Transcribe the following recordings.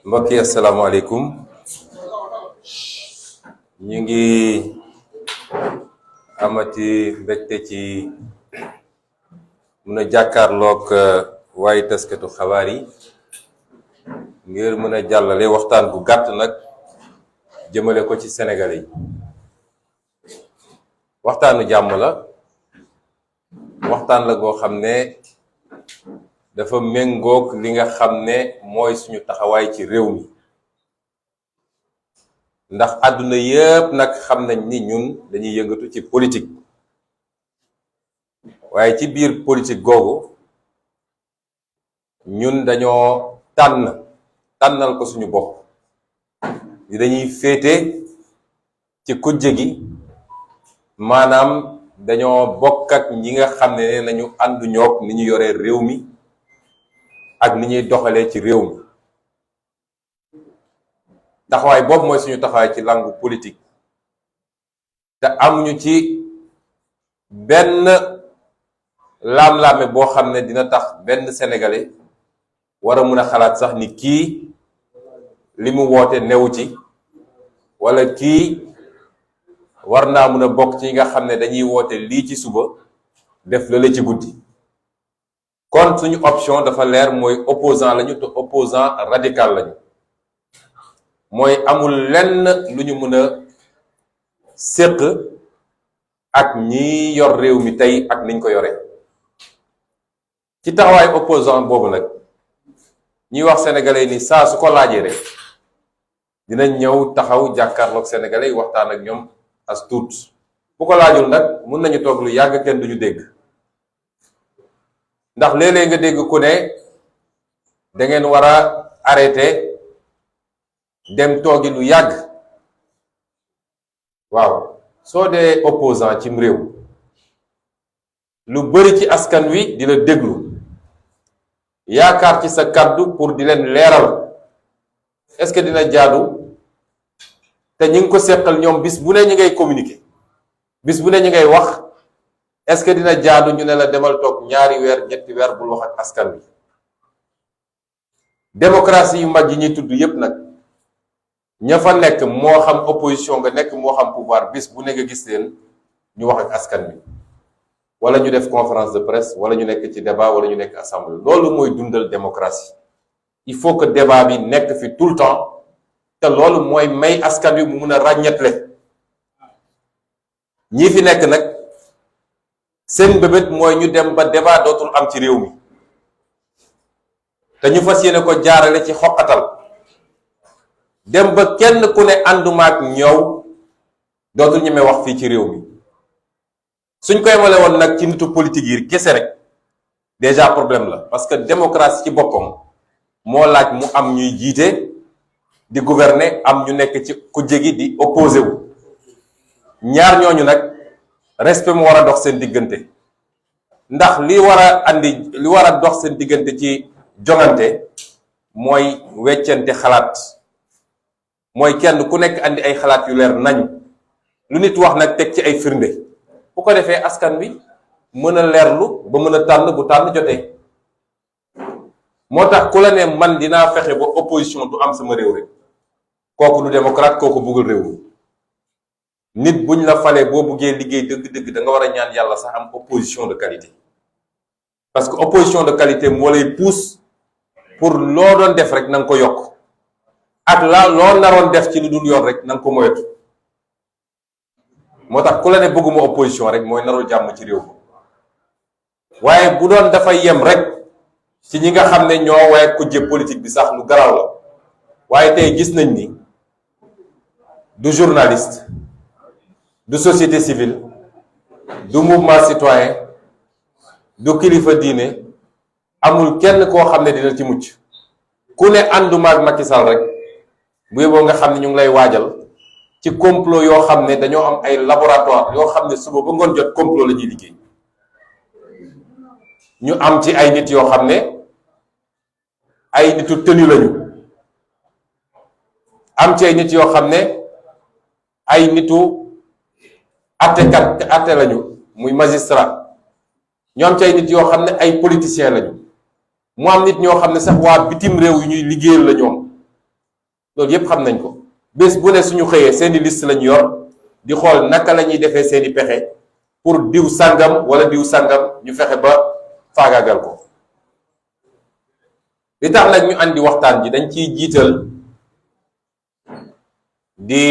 mbokk yi asalaamaaleykum ñu ngi amati mbégte ci mën a jàkkaarloog waaye taskatu xabaar yi ngir mën a jàllale waxtaan bu gàtt nag jëmale ko ci Sénégalais yi. waxtaanu jàmm la, waxtaan la goo xam ne dafa méngoog li nga xam ne mooy suñu taxawaay ci réew mi, ndax àdduna yépp nag xam nañ ni ñun dañuy yëngatu ci politique, waaye ci biir politique googu ñun dañoo tànnal ko suñu bopp ni dañuy féete ci kujje gi, maanaam dañoo bokk ak ñi nga xam ne nañu àndu ñoog ni ñu yoree réew mi ak ni ñuy doxalee ci réew mi. taxawaay boobu mooy suñu taxawaay ci langue politique, te amuñu ci benn laam-laame boo xam ne dina tax benn sénégalais war a mun a xalaat sax ni kii li mu woote newu ci, wala kii war naa mun a bokk ci nga xam ne dañuy woote lii ci suba def la ci guddi. kon suñu option dafa leer, mooy opposant lañu, te opposant radical lañu. mooy amul lenn lu ñu mën a séq ak ñi yor réew mi tey ak niñ ko yore. ci taxawaay opposant boobu nag ñuy wax sénégalais ni saa su ko laajee rek dinañ ñëw taxaw jàkkaarloog sénégalais yi waxtaan ak ñoom as tuut. bu ko laajul nag mun nañu toog lu yàgg kenn duñu dégg, ndax léeg-léeg nga dégg ku ne da ngeen war a arrêté dem toogi lu yàgg. waaw, soo dee opposant cim réew, lu bari ci askan wi di la déglu, yaakaar ci sa kàddu pour di leen leeral. est-ce que dina jaadu te ñi ngi ko seqal ñoom bis bu ne ñi ngay communiquer, bis bu ne ñi ngay wax, est-ce que dina jaadu ñu ne la demal toog ñaari weer ñetti weer bul wax ak askan wi? démocratie yu mag yi ñuy tudd yépp nag, ña fa nekk, moo xam opposition nga nekk moo xam pouvoir, bis bu ne nga gis leen ñu wax ak askan wi, wala ñu def conférence de presse, wala ñu nekk ci débat, wala ñu nekk assemblée. loolu mooy dundal démocratie. il faut que débat bi nekk fi tout le temps, te loolu mooy may askan wi mu mun a ràññetle. ñii fi nekk nag seen bébét mooy ñu dem ba débat dootul am ci réew mi, te ñu fas yéene ko jaarale ci xoqatal, dem ba kenn ku ne ànduma ak ñëw dootul ñeme wax fii ci réew mi. suñ koy male woon nag ci nitu politique yi kese rek déjà problème la, parce que démocratie ci boppam moo laaj mu am ñuy jiite di gouverner, am ñu nekk ci kujje gi di opposé wu. ñaar ñooñu nag respect mu war a dox seen diggante, ndax li war a dox seen diggante ci jongante mooy weccante xalaat, mooy kenn ku nekk andi ay xalaat yu leer nañ, lu nit wax nag teg ci ay firnde, bu ko defee askan wi mën a leerlu ba mën a tànn bu tànn jotee. moo tax ku la ne man dinaa fexe ba opposition du am sama réew rek, kooku du démocrate, kooku bëggul réew mi. nit buñ la falee boo buggee liggéey dëgg-dëgg da nga war a ñaan yàlla sax am opposition de qualité, parce que opposition de qualité moo lay pousse pour loo doon def rek na nga ko yokk, ak loo naroon def ci lu dul yoon rek na nga ko moytu. moo tax ku la ne bëgguma opposition rek mooy narul jàmm ci réew mi. waaye bu doon dafay yem rek ci ñi nga xam ne ñoo waaye kujje politique bi sax lu garaaw la. waaye tey gis nañ ni du journaliste, du société civile, du mouvement citoyen, du kilifa diine, amul kenn koo xam ne dina ci mucc. ku ne ànduma ak Macky Sall rek bu yeboo nga xam ne ñu ngi lay waajal ci complot yoo xam ne dañoo am ay laboratoire yoo xam ne suba ba ngoon jot complot la ñuy liggéey. ñu am ci ay nit yoo xam ne ay nitu tenu lañu, am ci ay nit yoo xam ne ay nitu atte lañu muy magistrat, ñu am ci ay nit yoo xam ne ay politiciens lañu, mu am nit ñoo xam ne sax waa bitim réew yu ñuy liggéeyal la ñoom. loolu yépp xam nañ ko. bés bu ne suñu xëyee seeni liste lañu yor di xool naka la ñuy defee seeni pexe pour diw sàngam wala diw sàngam ñu fexe ba faagaagal ko. li tax nag ñu andi waxtaan ji dañ ciy jiital di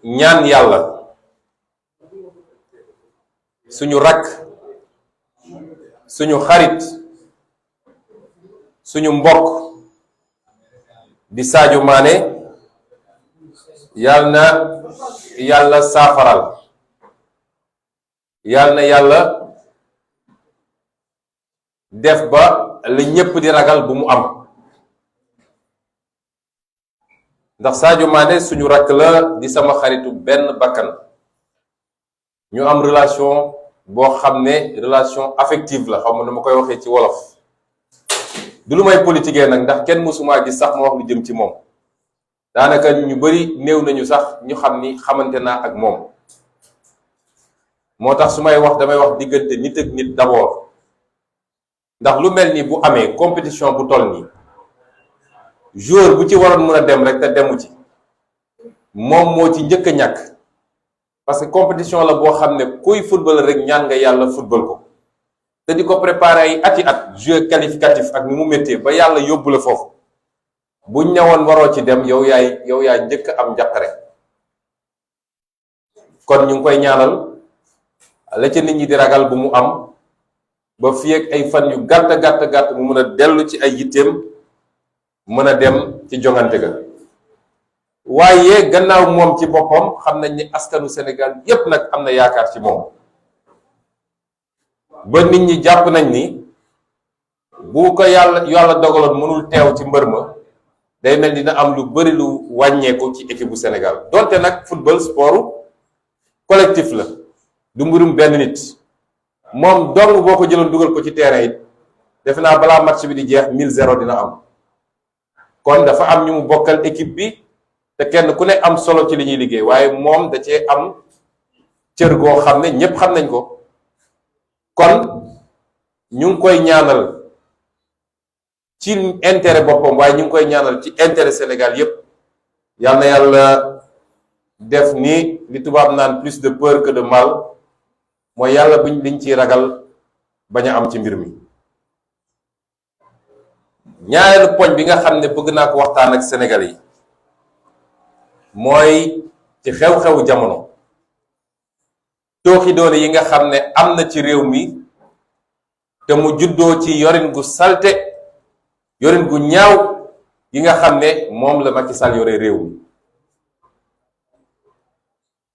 ñaan yàlla suñu rakk, suñu xarit, suñu mbokk di Sadio Mané yàlla na yàlla saafaral, yàlla na yàlla def ba li ñépp di ragal bu mu am. ndax Sadio Mané suñu rakk la, di sama xaritu benn bakkan, ñu am relation boo xam ne relation affective la, xaw ma nu ma koy waxee ci wolof. du lu may politiquer nag, ndax kenn mësumaa gis sax ma wax lu jëm ci moom. daanaka ñu bari néew nañu sax ñu xam ni xamante naa ak moom. moo tax su may wax damay wax diggante nit ak nit d'abord, ndax lu mel ni bu amee compétition bu toll nii joueur bu ci waroon mën a dem rek te demu ci moom moo ci njëkk a ñàkk. parce que compétition la boo xam ne kuy football rek ñaan nga yàlla football ko te di ko préparer ay ati at, jeu qualificatif ak ni mu méttee ba yàlla yóbbu la foofu. buñ ñëwoon waroo ci dem yow yaay njëkk am njàqare. kon ñu ngi koy ñaanal la ca nit ñi di ragal bu mu am ba fii ak ay fan yu gàtt mu mën a dellu ci ay yitteem, mën a dem ci jongante ga. waaye gannaaw moom ci boppam xam nañ ni askanu Sénégal yépp nag am na yaakaar ci moom. ba nit ñi jàpp nañ ni bu ko yàlla dogaloon mënul teew ci mbër ma, day mel dina am lu bari lu wàññeeku ci équipe bu Sénégal. donte nag football sportu collectif la, du mbirum benn nit. moom dong boo ko jëloon dugal ko ci terrain it defe naa balaa match bi di jeex 10-0 dina am. kon dafa am ñu mu bokkal équipe bi te kenn ku ne am solo ci li ñuy liggéey, waaye moom da cee am cër goo xam ne ñépp xam nañ ko. kon ñu ngi koy ñaanal ci intérêt boppam, waaye ñu ngi koy ñaanal ci intérêt Sénégal yépp. yal na yàlla def ni li tubaab naan plus de peur que de mal, mooy yàlla buñ liñ ciy ragal bañ a am ci mbir mi. ñaareelu poñ bi nga xam ne bëgg naa ko waxtaan ak Sénégal yi mooy ci xew-xewu jamono, tooxi doone yi nga xam ne am na ci réew mi te mu juddoo ci yorin gu salte, yorin gu ñaaw yi nga xam ne moom la Macky Sall yore réew mi.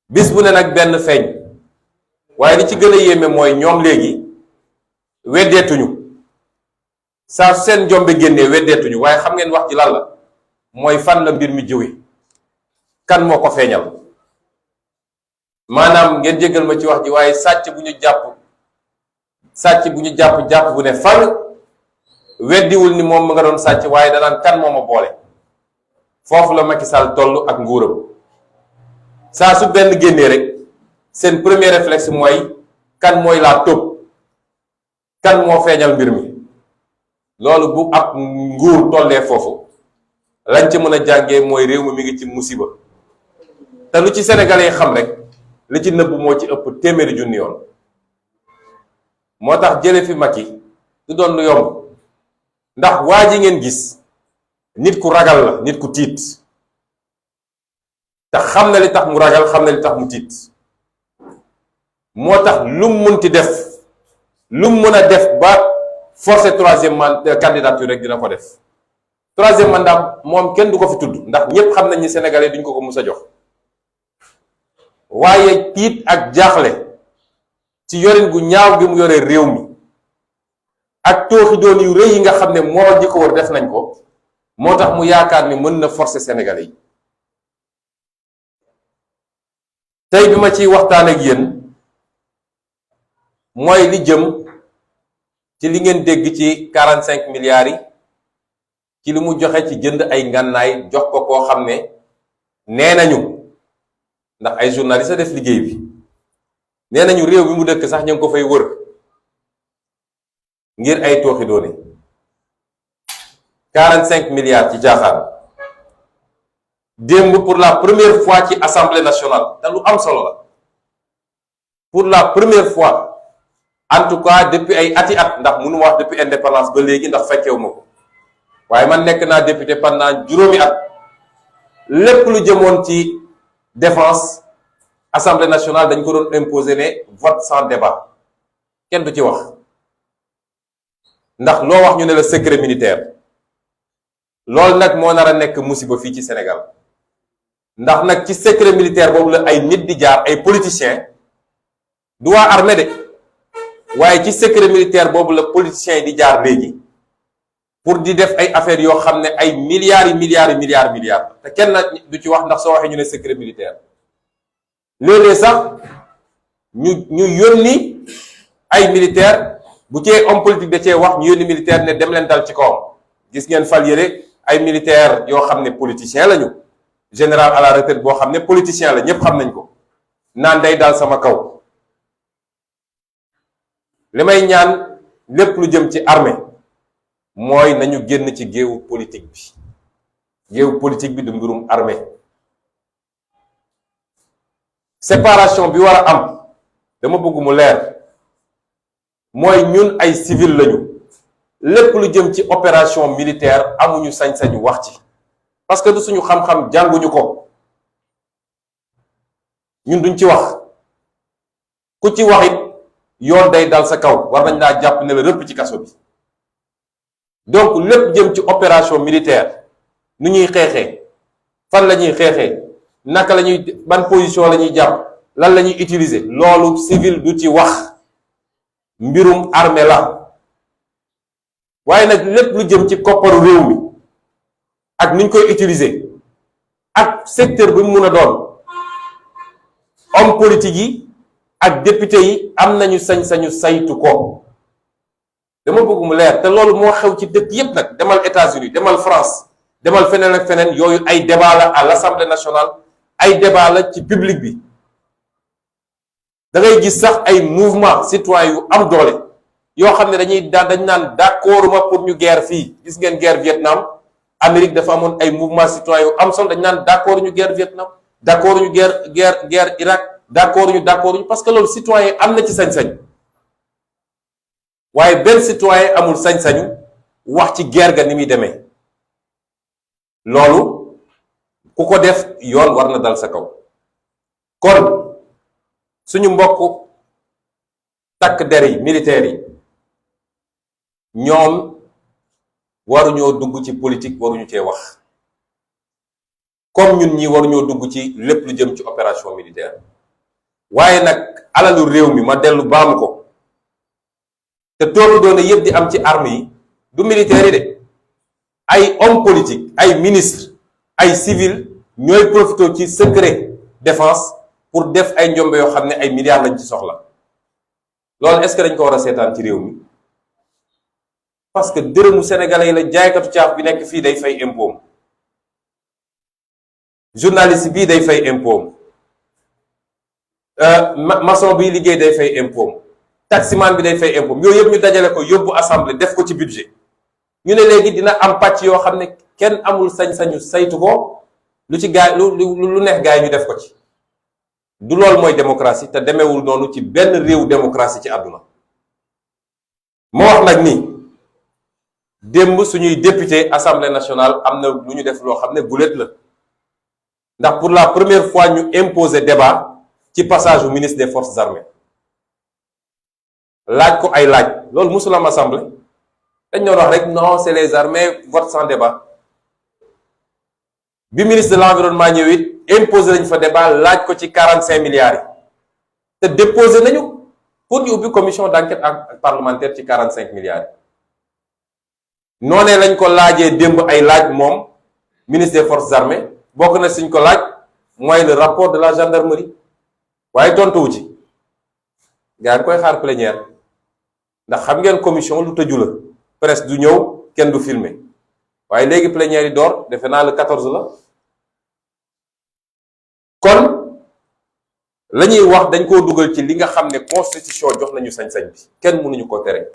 bis bu ne nag benn feeñ, waaye li ci gën a yéeme mooy ñoom léegi weddeetuñu. saa seen jombe génnee weddeetuñu, waaye xam ngeen wax ji lan la, mooy fan la mbir mi jóge, kan moo ko feeñal. maanaam ngeen jéggal ma ci wax ji, waaye sàcc bu ñu jàpp bu ne fan weddiwul ni moom mu nga doon sàcc, waaye danaan kan moo ma boole. foofu la Macky Sall toll ak nguuram. saa su benn génnee rek seen premier réflexe mooy kan mooy laa tóob, kan moo feeñal mbir mi. loolu bu ab nguur tollee foofu lañ ci mën a jàngee mooy réew mi ngi ci musiba. te lu ci sénégalais xam rek li ci nëbb moo ci ëpp téeméeri junni yoon. moo tax jële fi Macky du doon lu yomb, ndax waa ji ngeen gis nit ku ragal la, nit ku tiit, te xam na li tax mu ragal, xam na li tax mu tiit. moo tax lu mu munti def, lu mu mën a def ba forcer troisième candidature rek dina ko def. troisième mandat moom kenn du ko fi tudd, ndax ñépp xam nañ ni sénégalais duñ ko mus a jox. waaye tiit ak jaaxle ci yorin gu ñaaw gi mu yore réew mi ak tooxi doon yu rëy yi nga xam ne moo ñi ko war def nañ ko, moo tax mu yaakaar ni mën na forcer sénégalais yi. tey bi ma ciy waxtaan ak yéen mooy li jëm ci li ngeen dégg ci 45 milliards yi, ci li mu joxe ci jënd ay ngànnaay jox ko koo xam ne nee nañu, ndax ay journaliste a def liggéey bi, nee nañu réew bi mu dëkk sax ñu ngi ko fay wër ngir ay tooxi doone 45 milliards ci jaaxaan démb pour la première fois ci assemblée nationale te lu am solo la pour la première fois en tout cas depuis ay ati at ndax mënu wax depuis indépendance ba léegi ndax fekkewu ma ko waaye man nekk naa député pendant juróomi at lépp lu jëmoon ci défense assemblée nationale dañ ko doon imposer ne vote sans débat kenn du ci wax ndax loo wax ñu ne la secret militaire loolu nag moo nar a nekk musiba fii ci Sénégal ndax nag ci secret militaire boobu la ay nit di jaar ay politiciens du waa armée de waaye ci secret militaire boobu la politiciens yi di jaar léegi pour di def ay affaires yoo xam ne ay milliards yi milliards te kenn du ci wax ndax soo waxee ñu ne secret militaire léeg-léeg sax ñu yónni ay militaire bu cee homme politique da cee wax ñu yónni militaire ne dem leen dal ci kawam gis ngeen fal yëre ay militaire yoo xam ne politicien lañu général à la retraite boo xam ne politicien la ñépp xam nañ ko naan day dal sama kaw li may ñaan lépp lu jëm ci armée mooy nañu génn ci géewu politique bi du mbirum armée séparation bi war a am dama bëgg mu leer mooy ñun ay civil lañu lépp lu jëm ci opération militaire amuñu sañ-sañu wax ci parce que du suñu xam-xam jànguñu ko ñun duñ ci wax ku ci wax it yoon day dal sa kaw war nañ laa jàpp ne la rëpp ci kaso bi donc lépp jëm ci opération militaire nu ñuy xeexee fan la ñuy xeexee naka la ñuy ban position la ñuy jàpp lan la ñuy utiliser loolu civil du ci wax mbirum armée la waaye nag lépp lu jëm ci kopparu réew mi ak ni ñu koy utiliser ak secteur bi mu mun a doon homme politique yi ak député yi am nañu sañ-sañu saytu ko dama bëgg mu leer te loolu moo xew ci dëkk yépp nag demal États-Unis demal France demal feneen ak feneen yooyu ay débat la à l'Assemblée nationale ay débat la ci public bi da ngay gis sax ay mouvement citoyen yu am doole yoo xam ne dañ naan d'accord ma pour ñu guerre fii gis ngeen guerre Vietnam Amérique dafa amoon ay mouvement citoyen yu am solo dañ naan d'accord ñu guerre Vietnam d'accord ñu guerre Irak d'accord ñu parce que loolu citoyen am na ci sañ-sañ waaye benn citoyen amul sañ-sañu wax ci guerre ga ni muy demee loolu ku ko def yoon war na dal sa kaw kon suñu mbokk takk der yi militaires yi ñoom waruñoo dugg ci politique waruñu cee wax comme ñun ñi waruñoo dugg ci lépp lu jëm ci opération militaire waaye nag alalu réew mi ma dellu baamu ko te toolu doone yëpp di am ci armes yi du militaire yi de ay homme politique ay ministre ay civil ñooy profité ci secret défense pour def ay njombe yoo xam ne ay milliards lañ ci soxla loolu est-ce que dañ ko war a seetaan ci réew mi parce que dërëmu sénégalais yi la jaaykatu caaf bi nekk fii day fay impôt journaliste bii day fay impôt maçon bi liggéey day fay impôt taximan bi day fay impôt yooyu yëpp ñu dajale ko yóbbu assemblée def ko ci budget ñu ne léegi dina am pàcc yoo xam ne kenn amul sañ-sañu saytu ko lu ci gaay lu neex gaay ñu def ko ci du loolu mooy démocratie te demewul noonu ci benn réew démocratie ci àdduna moo wax nag ni démb suñuy député assemblée nationale am na lu ñu def loo xam ne guléet la ndax pour la première fois ñu imposer débat ci passage au ministre des forces armées laaj ko ay laaj loolu musul am assemblée dañ doon wax rek non c'est les armées vote sans débat bi ministre de l'environnement ñëw it imposé nañ fa débat laaj ko ci 45 milliards yi te déposé nañu pour ñu ubbi commission d'enquête parlementaire ci 45 milliards yi noonee lañ ko laajee démb ay laaj moom ministre des forces armées bokk na suñ ko laaj mooy le rapport de la gendarmerie waaye tontuwu ci gaa ngi koy xaar plénière ndax xam ngeen commission lu tëju la presse du ñëw kenn du filmer waaye léegi plénière yi door defe naa le 14 la kon la ñuy wax dañ koo dugal ci li nga xam ne constitution jox nañu sañ-sañ bi kenn mënuñu ko tere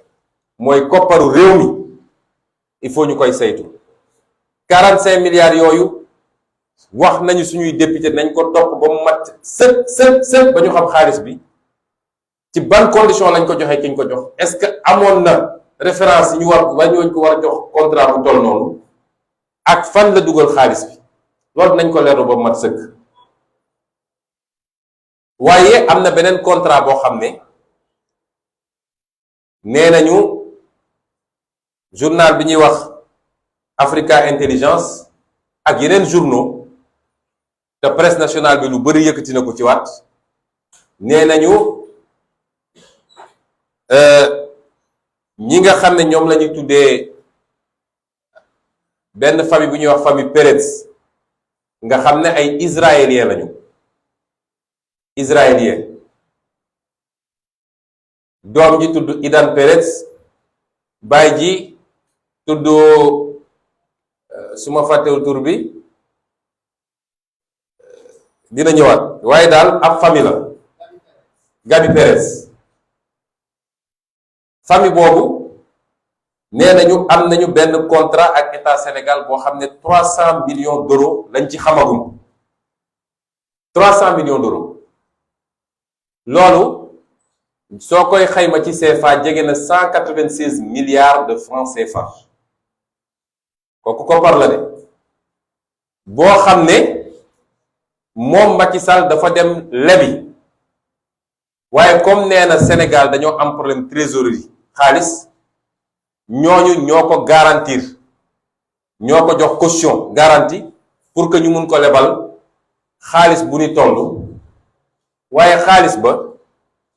mooy kopparu réew mi il faut ñu koy saytu 45 milliards yooyu wax nañu suñuy député nañ ko topp ba mu mat sëp ba ñu xam xaalis bi ci ban condition lañ ko joxee ki ñu ko jox est-ce que amoon na référence yi ñu war ba ñooñu ko war a jox contrat bu toll noonu ak fan la dugal xaalis bi loolu nañ ko leerlu ba mu mat sëkk. waaye am na beneen contrat boo xam ne nee nañu journal bi ñuy wax Africa Intelligence ak yeneen journaux te presse nationale bi lu bari yëkkati na ko ci waat nee nañu ñi nga xam ne ñoom la ñuy tuddee benn famille bu ñuy wax famille Pérez nga xam ne ay israélien lañu israélien doom ji tudd Idan Pérez baay ji tudd su ma fàttewul tur bi dina ñëwaat waaye daal ab famille la Gabi Pérez famille boobu nee nañu am nañu benn contrat ak état Sénégal boo xam ne 300 millions d'euros lañ ci xamagum 300 millions d'euros loolu soo koy xayma ci CFA jege na 196 milliards de francs CFA kooku koppar la de boo xam ne moom Macky Sall dafa dem lebi waaye comme nee na Sénégal dañoo am problème trésorerie xaalis ñooñu ñoo ko garantir ñoo ko jox caution garantie pour que ñu mun ko lebal xaalis bu ni toll waaye xaalis ba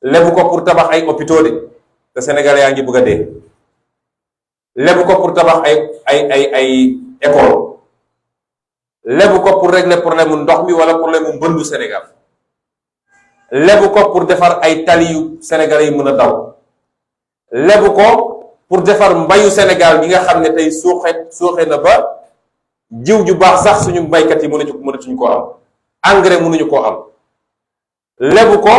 lebu ko pour tabax ay hôpitaux de te Sénégalais yaa ngi bëgg a dee lebu ko pour tabax ay école lebu ko pour régler problème mu ndox mi wala problème mu mbëndu Sénégal lebu ko pour defar ay tali yu Sénégalais yi mën a daw lebu ko pour defar mbayu Sénégal bi nga xam ne tey suuxe na ba jiw ju baax sax suñu mbaykat yi mënatuñu koo am engrais mënuñu koo am lebu ko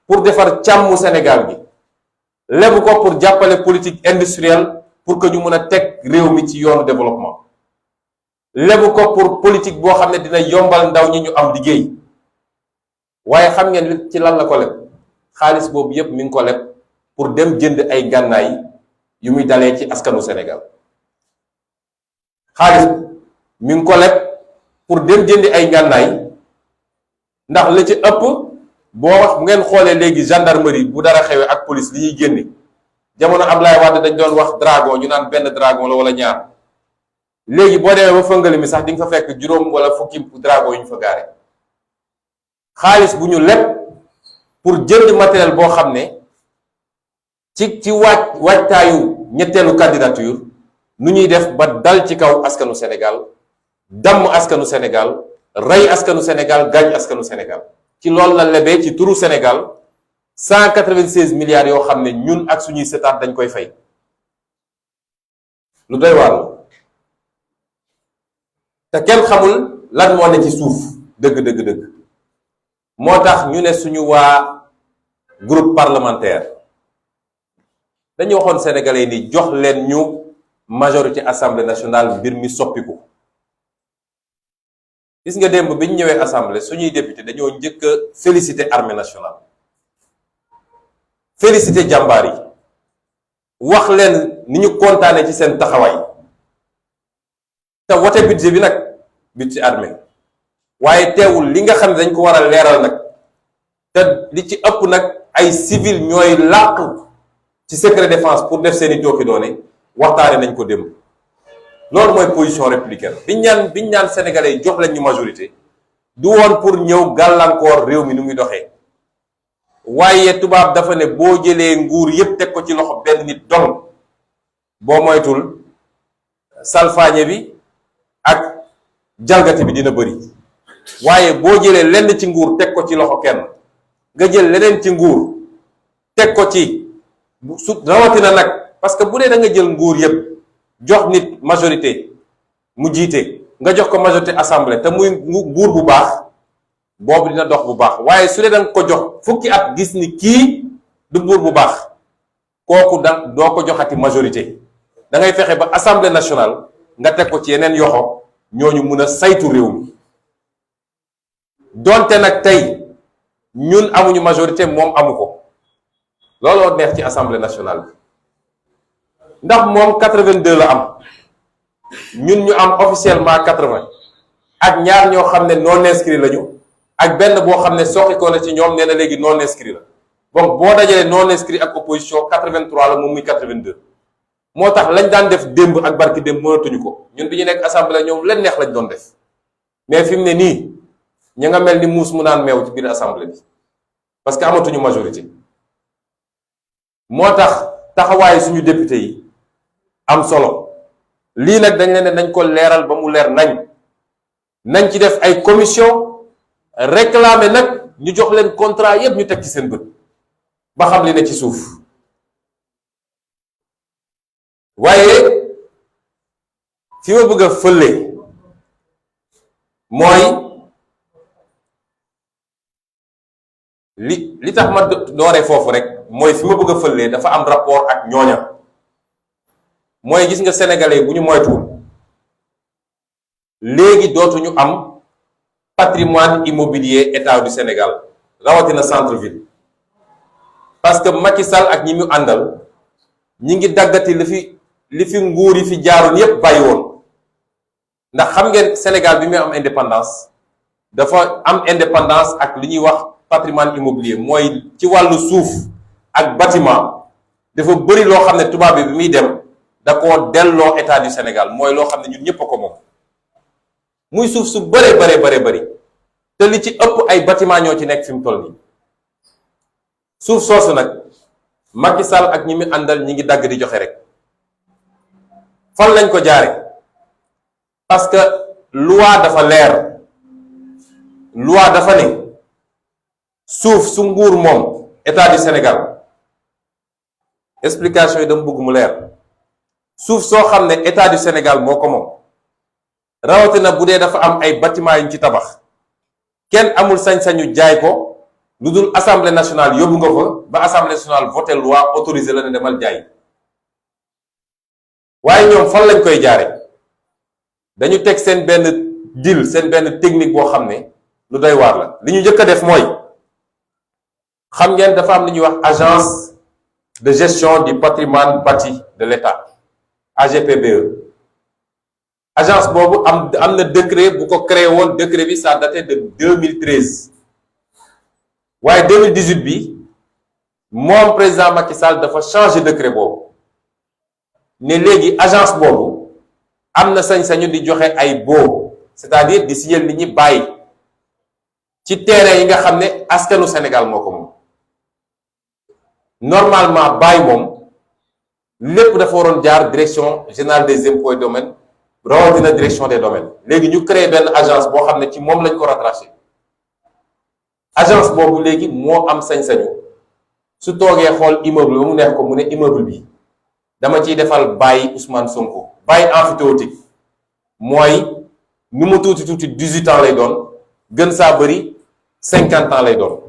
pour defar càmmu Sénégal bi lebu ko pour jàppale politique industrielle pour que ñu mën a teg réew mi ci yoonu développement lebu ko pour politique boo xam ne dina yombal ndaw ñi ñu am liggéey waaye xam ngeen ci lan la ko leb xaalis boobu yépp mi ngi ko leb pour dem jënd ay gànnaay yu muy dalee ci askanu Sénégal xaalis mi ngi ko leb pour dem jëndi ay gànnaay ndax la ci ëpp boo wax bu ngeen xoolee léegi gendarmerie bu dara xewee ak police li ñuy génne jamono Ablaye Wade dañ doon wax dragon ñu naan benn dragon la wala ñaar léegi boo demee ba fëngali mi sax di nga fa fekk juróom wala fukki dragon yu ñu fa gaare xaalis bu ñu leb pour jënd matériel boo xam ne ci waajtaayu ñetteelu candidature nu ñuy def ba dal ci kaw askanu Sénégal damm askanu Sénégal rey askanu Sénégal gaañ askanu Sénégal ci loolu la lebee ci turu Sénégal 196 milliards yoo xam ne ñun ak suñuy setaat dañ koy fay lu doy waar te kenn xamul lan moo ne ci suuf dëgg moo tax ñu ne suñu waa groupe parlementaire dañu waxoon sénégalais ni jox leen ñu majorité assemblée nationale mbir mi soppiku gis nga démb bi ñu ñëwee assemblée suñuy député dañoo njëkk a féliciter armée nationale féliciter jàmbaar yi wax leen ni ñu kontaane ci seen taxawaay te wote budget bi nag budget armée waaye teewul li nga xam ne dañ ko war a leeral nag te li ci ëpp nag ay civil ñooy làq ci secret défense pour def seeni tooki doone waxtaane nañ ko démb loolu mooy position républicaine biñ ñaan sénégalais yi jox leen ñu majorité du woon pour ñëw gàllankoor réew mi nu muy doxee waaye tubaab dafa ne boo jëlee nguur yépp teg ko ci loxo benn nit dong boo moytul salfaañe bi ak jalgati bi dina bëri waaye boo jëlee lenn ci nguur teg ko ci loxo kenn nga jël leneen ci nguur teg ko ci su rawatina nag parce que bu dee da nga jël nguur yépp jox nit majorité mu jiite nga jox ko majorité assemblée te muy nguur bu baax boobu dina dox bu baax. waaye su dee da nga ko jox fukki at gis ni kii du buur bu baax kooku doo ko joxati majorité da ngay fexe ba assemblée nationale nga teg ko ci yeneen yoxo ñooñu mun a saytu réew mi donte nag tey ñun amuñu majorité moom amu ko looloo neex ci assemblée nationale bi ndax moom 82 la am ñun ñu am officiellement 80 ak ñaar ñoo xam ne non inscrit lañu ak benn boo xam ne soxi ko na ci ñoom nee na léegi non inscrit la donc boo dajalee non inscrit ak opposition 83 la moom muy 82 moo tax lañ daan def démb ak barki démb mënatuñu ko ñun bi ñu nekk assemblée ñoom leen neex lañ doon def mais fi mu ne nii ñu nga mel ni muus mu naan meew ci biir assemblée bi parce que amatuñu majorité moo tax taxawaayu suñu député yi am solo lii nag dañ leen ne nañ ko leeral ba mu leer nañ ci def ay commission réclamer nag ñu jox leen contrat yépp ñu teg ci seen bët ba xam li ne ci suuf waaye fi ma bëgg a fële mooy li tax ma dooree foofu rek mooy fi ma bëgg a fële dafa am rapport ak ñooña mooy gis nga sénégalais bu ñu moytuwul léegi dootuñu am patrimoine immobilier état du Sénégal rawatina centre ville parce que Macky Sall ak ñi mu àndal ñi ngi daggati li fi nguur yi fi jaaroon yépp bàyyi woon ndax xam ngeen Sénégal bi muy am indépendance dafa am indépendance ak li ñuy wax patrimoine immobilier mooy ci wàllu suuf ak bâtiment dafa bëri loo xam ne tubaab bi muy dem da koo delloo état du Sénégal mooy loo xam ne ñun ñëpp a ko moom muy suuf su bëree bëri te li ci ëpp ay bâtiment ñoo ci nekk fi mu toll nii suuf soosu nag Macky Sall ak ñi mu àndal ñi ngi dagg di joxe rek fan lañ ko jaare parce que loi dafa leer loi dafa ne suuf su nguur moom état du Sénégal explication yi dama bëgg mu leer suuf soo xam ne état du Sénégal moo ko moom rawatina bu dee dafa am ay bâtiment yuñ ci tabax kenn amul sañ-sañu jaay ko lu dul assemblée nationale yóbbu nga fa ba assemblée nationale voté loi autorisé la ne demal jaay waaye ñoom fan lañ koy jaare dañu teg seen benn deal seen benn technique boo xam ne lu doy waar la li ñu njëkk a def mooy xam ngeen dafa am li ñuy wax agence de gestion du patrimoine bâti de l'État AGPBE agence boobu am na décret bu ko créé woon décret bi ça daté de 2013 waaye 2018 bi moom président Macky Sall dafa changé décret boobu ne léegi agence boobu am na sañ-sañu di joxe ay baux c'est-à-dire di signer nit ñi bàyyi ci terrain yi nga xam ne askanu Sénégal moo ko moom normalement bàyyi moom lépp dafa waroon jaar direction générale des impôts et domaines rawatina direction des domaines léegi ñu créé benn agence boo xam ne ci moom lañ ko rattaché agence boobu léegi moo am sañ-sañu su toogee xool immeuble ba mu neex ko mu ne immeuble bi dama ciy defal bàyyi Ousmane Sonko bàyyi emphytéotique mooy nu mu tuuti 18 ans lay doon gën saa bëri 50 ans lay doon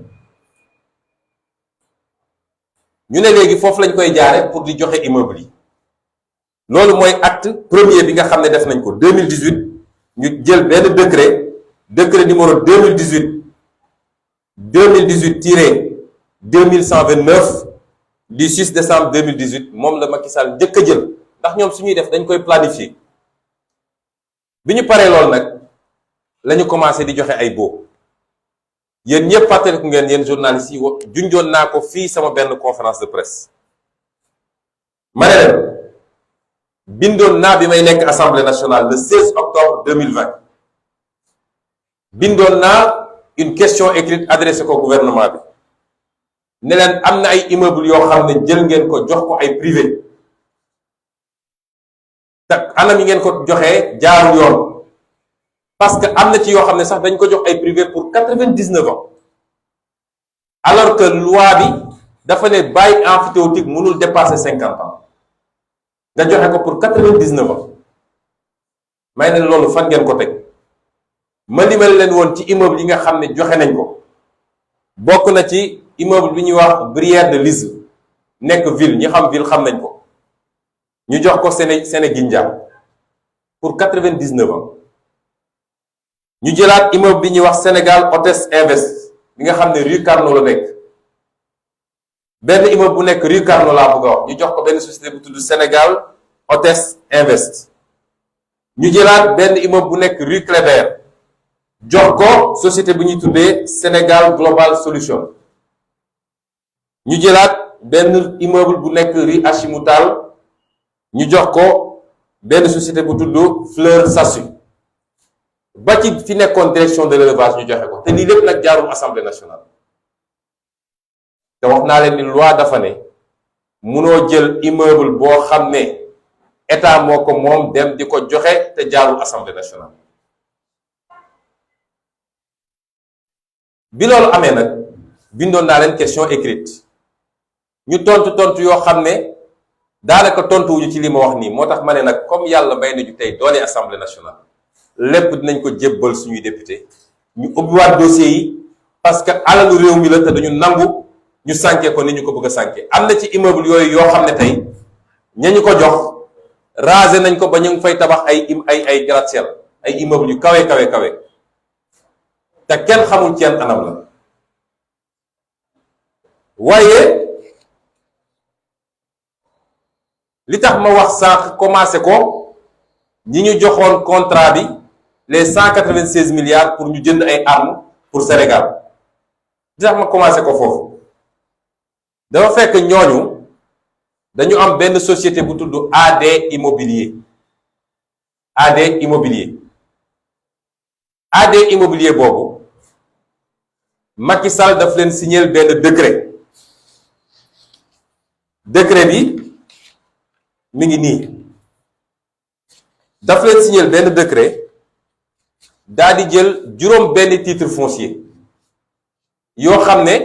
ñu ne léegi foofu lañ koy jaare pour di joxe immeuble yi loolu mooy acte premier bi nga xam ne def nañ ko 2018 ñu jël benn décret numéro 2018/2129 du 6 décembre 2018 moom la Macky Sall njëkk a jël ndax ñoom suñuy def dañ koy planifier bi ñu paree loolu nag la ñu commencé di joxe ay baux yéen ñëpp fàttaliku ngeen yéen journalistes yi junjoon naa ko fii sama benn conférence de presse ma ne leen bindoon naa bi may nekk assemblée nationale le 16 octobre 2020 bindoon naa une question écrite adressée ko gouvernement bi ne leen am na ay immeuble yoo xam ne jël ngeen ko jox ko ay privé te anam yi ngeen ko joxee jaarul yoon parce que am na ci yoo xam ne sax dañ ko jox ay privé pour 99 ans alors que loi bi dafa ne bàyyi emphytéotique mënul dépasser 50 ans nga joxe ko pour 99 ans may ne loolu fan ngeen ko teg ma limal leen woon ci immeuble yi nga xam ne joxe nañ ko bokk na ci immeuble bi ñuy wax Brière de Lise nekk ville ñi xam ville xam nañ ko ñu jox ko Sénégindia pour 99 ans. ñu jëlaat immeuble bi ñuy wax Sénégal Hôtes Invest bi nga xam ne rue Carnot la nekk benn immeuble bu nekk rue Carnot laa bëgg a wax ñu jox ko benn société bu tudd Sénégal Hôtes Invest. ñu jëlaat benn immeuble bu nekk rue Clébert jox ko société bu ñuy tuddee Sénégal Global Solution. ñu jëlaat benn immeuble bu nekk rue Hachimoutal ñu jox ko benn société bu tudd Fleur Sassu ba ci fi nekkoon direction de l'élevage ñu joxe ko te lii lépp nag jaarul assemblée nationale. te wax naa leen ni loi dafa ne munoo jël immeuble boo xam ne état moo ko moom dem di ko joxe te jaarul assemblée nationale. bi loolu amee nag bindoon naa leen question écrite ñu tontu yoo xam ne daanaka tontuwuñu ci li ma wax nii moo tax ma ne nag comme yàlla may nañu tey doole assemblée nationale lépp dinañ ko jébbal suñuy député ñu ubbiwaat dossier yi parce que alalu réew mi la te dañu nangu ñu sànke ko ni ñu ko bëgg a sànke. am na ci immeuble yooyu yoo xam ne tey ñañu ko jox rasé nañ ko ba ñu ngi fay tabax ay gratte-ciel ay immeuble yu kawe te kenn xamul ci yan anam la. waaye li tax ma wax sànq commencé ko ñi ñu joxoon contrat bi les 196 milliards pour ñu jënd ay armes pour Sénégal li tax ma commencé ko foofu dafa fekk ñooñu dañu am benn société bu tudd AD Immobilier boobu Macky Sall daf leen signer benn décret bi mi ngi nii daf leen signer benn décret daal di jël juróom benn titre foncier yoo xam ne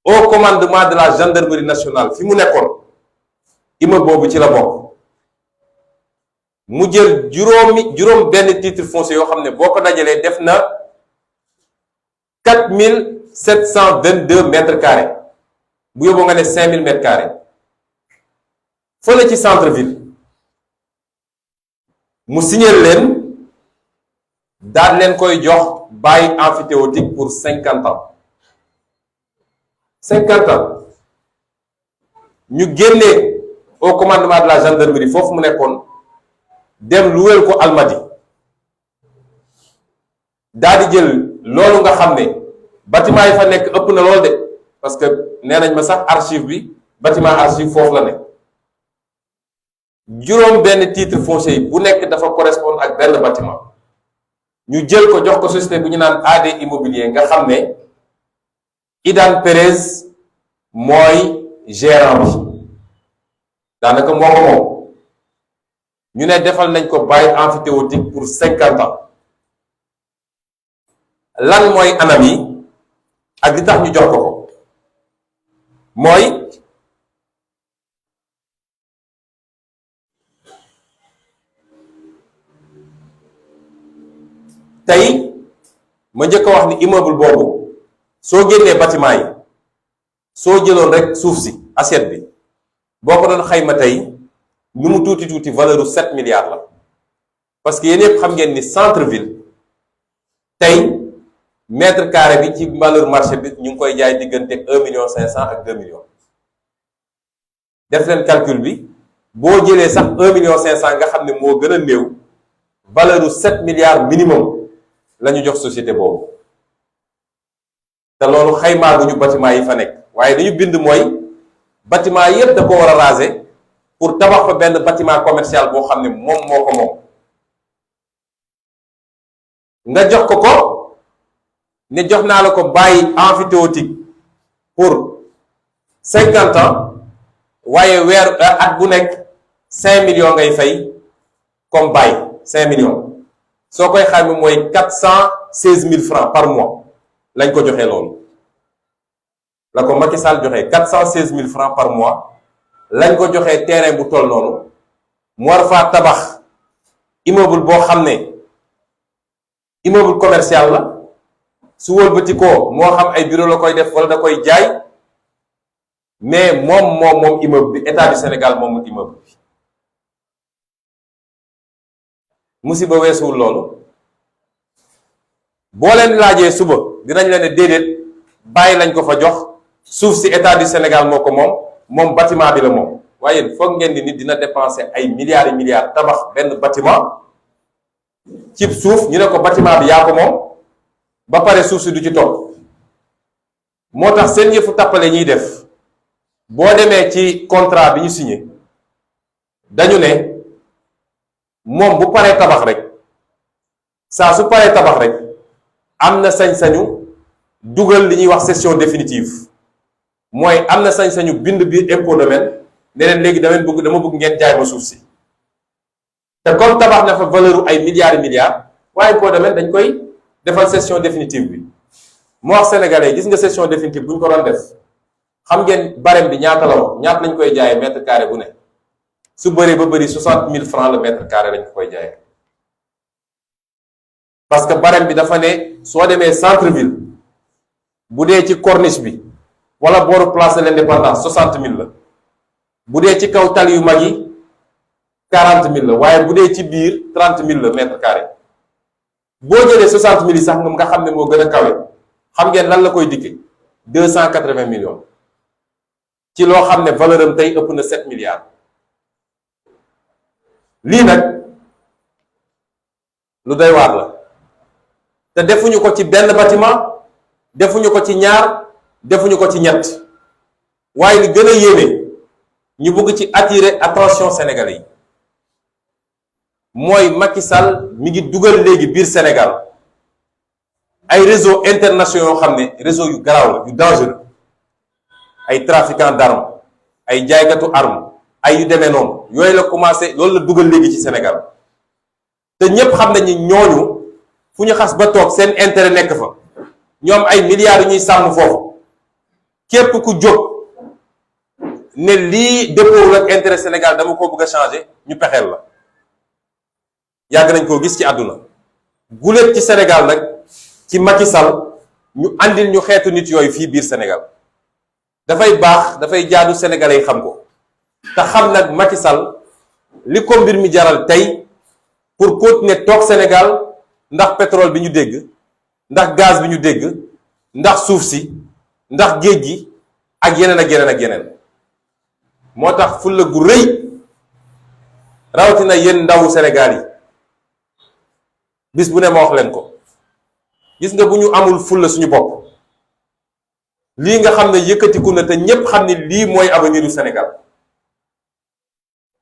au commandement de la gendarmerie nationale fi mu nekkoon immeuble boobu ci la bokk mu jël juróom benn titre foncier yoo xam ne boo ko dajalee def na 4722 mètres carrés bu yóbboo nga ne 5000 mètres carrés fële ci centre ville mu signer leen daal leen koy jox bail emphytéotique pour 50 ans ñu génnee au commandement de la gendarmerie foofu mu nekkoon dem luweel ko Almadi daal di jël loolu nga xam ne bâtiment yi fa nekk ëpp na lool de parce que nee nañ ma sax archive bi bâtiment archive foofu la nekk juróom benn titre foncier bu nekk dafa correspondre ak benn bâtiment ñu jël ko jox ko société bu ñu naan AD Immobilier nga xam ne Idan Perez mooy gérant bi daanaka moo ko moom ñu ne defal nañ ko bail emphytéotique pour 50 ans lan mooy anam yi ak li tax ñu jox ko mooy tey ma njëkk a wax ni immeuble boobu soo génnee bâtiment yi soo jëloon rek suuf si assiette bi boo ko doon xayma tey nu mu tuuti valeur u 7 milliards la parce que yéen yëpp xam ngeen ni centre ville tey mètre carré bi ci valeur marché bi ñu ngi koy jaay diggante 1,5 million ak 2 millions def leen calcul bi boo jëlee sax 1,5 million nga xam ne moo gën a néew valeur u 7 milliards minimum la ñu jox société boobu te loolu xaymaa gu ñu bâtiment yi fa nekk waaye dañu bind mooy bâtiment yépp da ko war a raser pour tabax fa benn bâtiment commercial boo xam ne moom moo ko moom nga jox ko ne jox naa la ko bàyyi emphytéotique pour 50 ans waaye weer at bu nekk 5 millions ngay fay comme bàyyi 5 millions soo koy xayma mooy 416 000 francs par mois lañ ko joxee loolu la ko Macky Sall joxee 416 000 francs par mois lañ ko joxee terrain bu toll noonu mu war faa tabax immeuble boo xam ne immeuble commercial la su wëlbati ko moo xam ay bureau la koy def wala da koy jaay mais moom immeuble bi état du Sénégal moomul immeuble bi. musiba weesuwul loolu boo leen laajee suba dinañ leen ne déedéet bàyyi lañ ko fa jox suuf si état du Sénégal moo ko moom bâtiment bi la moom. waaye foog ngeen di nit dina dépenser ay milliards et milliards tabax benn bâtiment ci suuf ñu ne ko bâtiment bi yaa ko moom ba pare suuf si du ci topp. moo tax seen yëfu tappale ñuy def boo demee ci contrat bi ñu signé dañu ne moom bu paree tabax rek saa su paree tabax rek am na sañ-sañu dugal li ñuy wax cession définitive mooy am na sañ-sañu bind biir impôt domaine ne leen léegi dama bëgg ngeen jaay ma suuf si te comme tabax na fa valeur ay milliards et milliards waaye impôt domaine dañ koy defal cession définitive bi. moo wax sénégalais gis nga cession définitive bu ñu ko doon def xam ngeen barème bi ñaata la wax ñaata lañ koy jaayee mètre carré bu ne su bëree ba bëri 60 000 francs le mètre carré lañ ko koy jaayee. parce que barème bi dafa ne soo demee centre ville bu dee ci corniche bi wala booru place de l'indépendance 60 000 la. bu dee ci kaw tali yu mag yi 40 000 la waaye bu dee ci biir 30 000 la mètre carré boo jëlee 60 000 yi sax nga xam ne moo gën a kawe xam ngeen lan la koy dikkee 280 millions ci loo xam ne valeur am tey ëpp na 7 milliards. lii nag lu doy waar la te defuñu ko ci benn bâtiment defuñu ko ci ñaar defuñu ko ci ñett waaye li gën a yéeme. ñu bëgg ci attirer attention sénégalais yi mooy Macky Sall mi ngi dugal léegi biir Sénégal ay réseaux internationaux yoo xam ne réseau yu garaaw la yu dangereux ay trafiquants d'armes ay jaaykatu armes ay yu demee noonu yooyu la commencé loolu la dugal léegi ci Sénégal te ñépp xam nañ ni ñooñu fu ñu xas ba toog seen intérêt nekk fa ñoom ay milliards yu ñuy sàmm foofu képp ku jóg ne lii dëppoo ak intérêt Sénégal dama ko bëgg a changer ñu pexeel la yàgg nañ koo gis ci àdduna guléet ci Sénégal nag ci Macky Sall ñu andil ñu xeetu nit yooyu fii biir Sénégal dafay baax dafay jaadu sénégalais yi xam ko te xam nag Macky Sall li ko mbir mi jaral tey pour continuer toog Sénégal ndax pétrole bi ñu dégg ndax gaz bi ñu dégg ndax suuf si ndax géej gi ak yeneen ak yeneen ak yeneen. moo tax fulla gu rëy rawatina yéen ndawu Sénégal yi bis bu ne ma wax leen ko gis nga bu ñu amul fulla suñu bopp lii nga xam ne yëkkatiku na te ñépp xam ne lii mooy avenir du Sénégal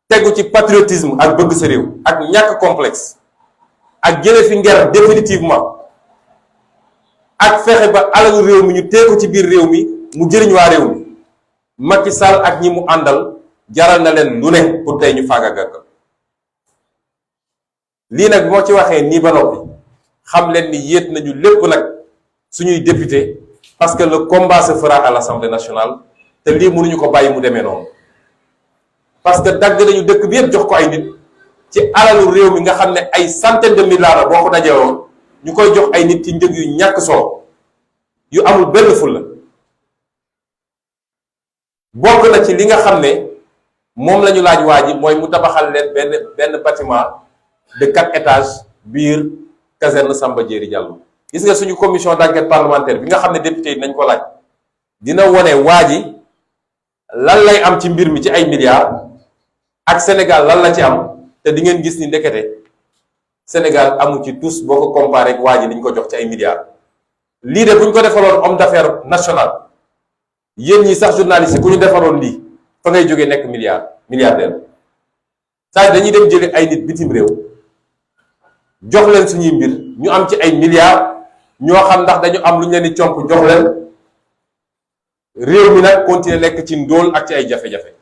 tegu ci patriotisme ak bëgg sa réew ak ñàkk complexe ak jële fi nger définitivement ak fexe ba alalu réew mi ñu tee ko ci biir réew mi mu jëriñ waa réew mi Macky Sall ak ñi mu àndal jaral na leen lu ne pour tey ñu faagaagal ko lii nag moo ci waxee nii ba noppi xam leen ni yéet nañu lépp nag suñuy député parce que le combat se fera à l'Assemblée nationale te lii mënuñu ko bàyyi mu demee noonu parce que dagg nañu dëkk bi yëpp jox ko ay nit ci alalu réew mi nga xam ne ay centaine de milliards boo ko dajewoon ñu koy jox ay nit ci njëg yu ñàkk solo yu amul benn fulla bokk na ci li nga xam ne moom la ñu laaj waa ji mooy mu tabaxal leen benn bâtiment de 4 étages biir caserne Samba Diéry Diallo gis nga suñu commission d'enquête parlementaire bi nga xam ne député yi nañ ko laaj dina wone waa ji lan lay am ci mbir mi ci ay milliards ak Sénégal lan la ci am te di ngeen gis ni ndekete Sénégal amu ci tous boo ko comparé ak waa ji liñ ko jox ci ay milliards lii de bu ñu ko defaloon homme d'affaires national yéen ñi sax journaliste yi ku ñu defaroon lii fa ngay jógee nekk milliardaire saa dañuy dem jëli ay nit bitim réew jox leen suñuy mbir ñu am ci ay milliards ñoo xam ndax dañu am lu ñu leen di comp jox leen réew mi nag continuer nekk ci ndóol ak ci ay jafe-jafe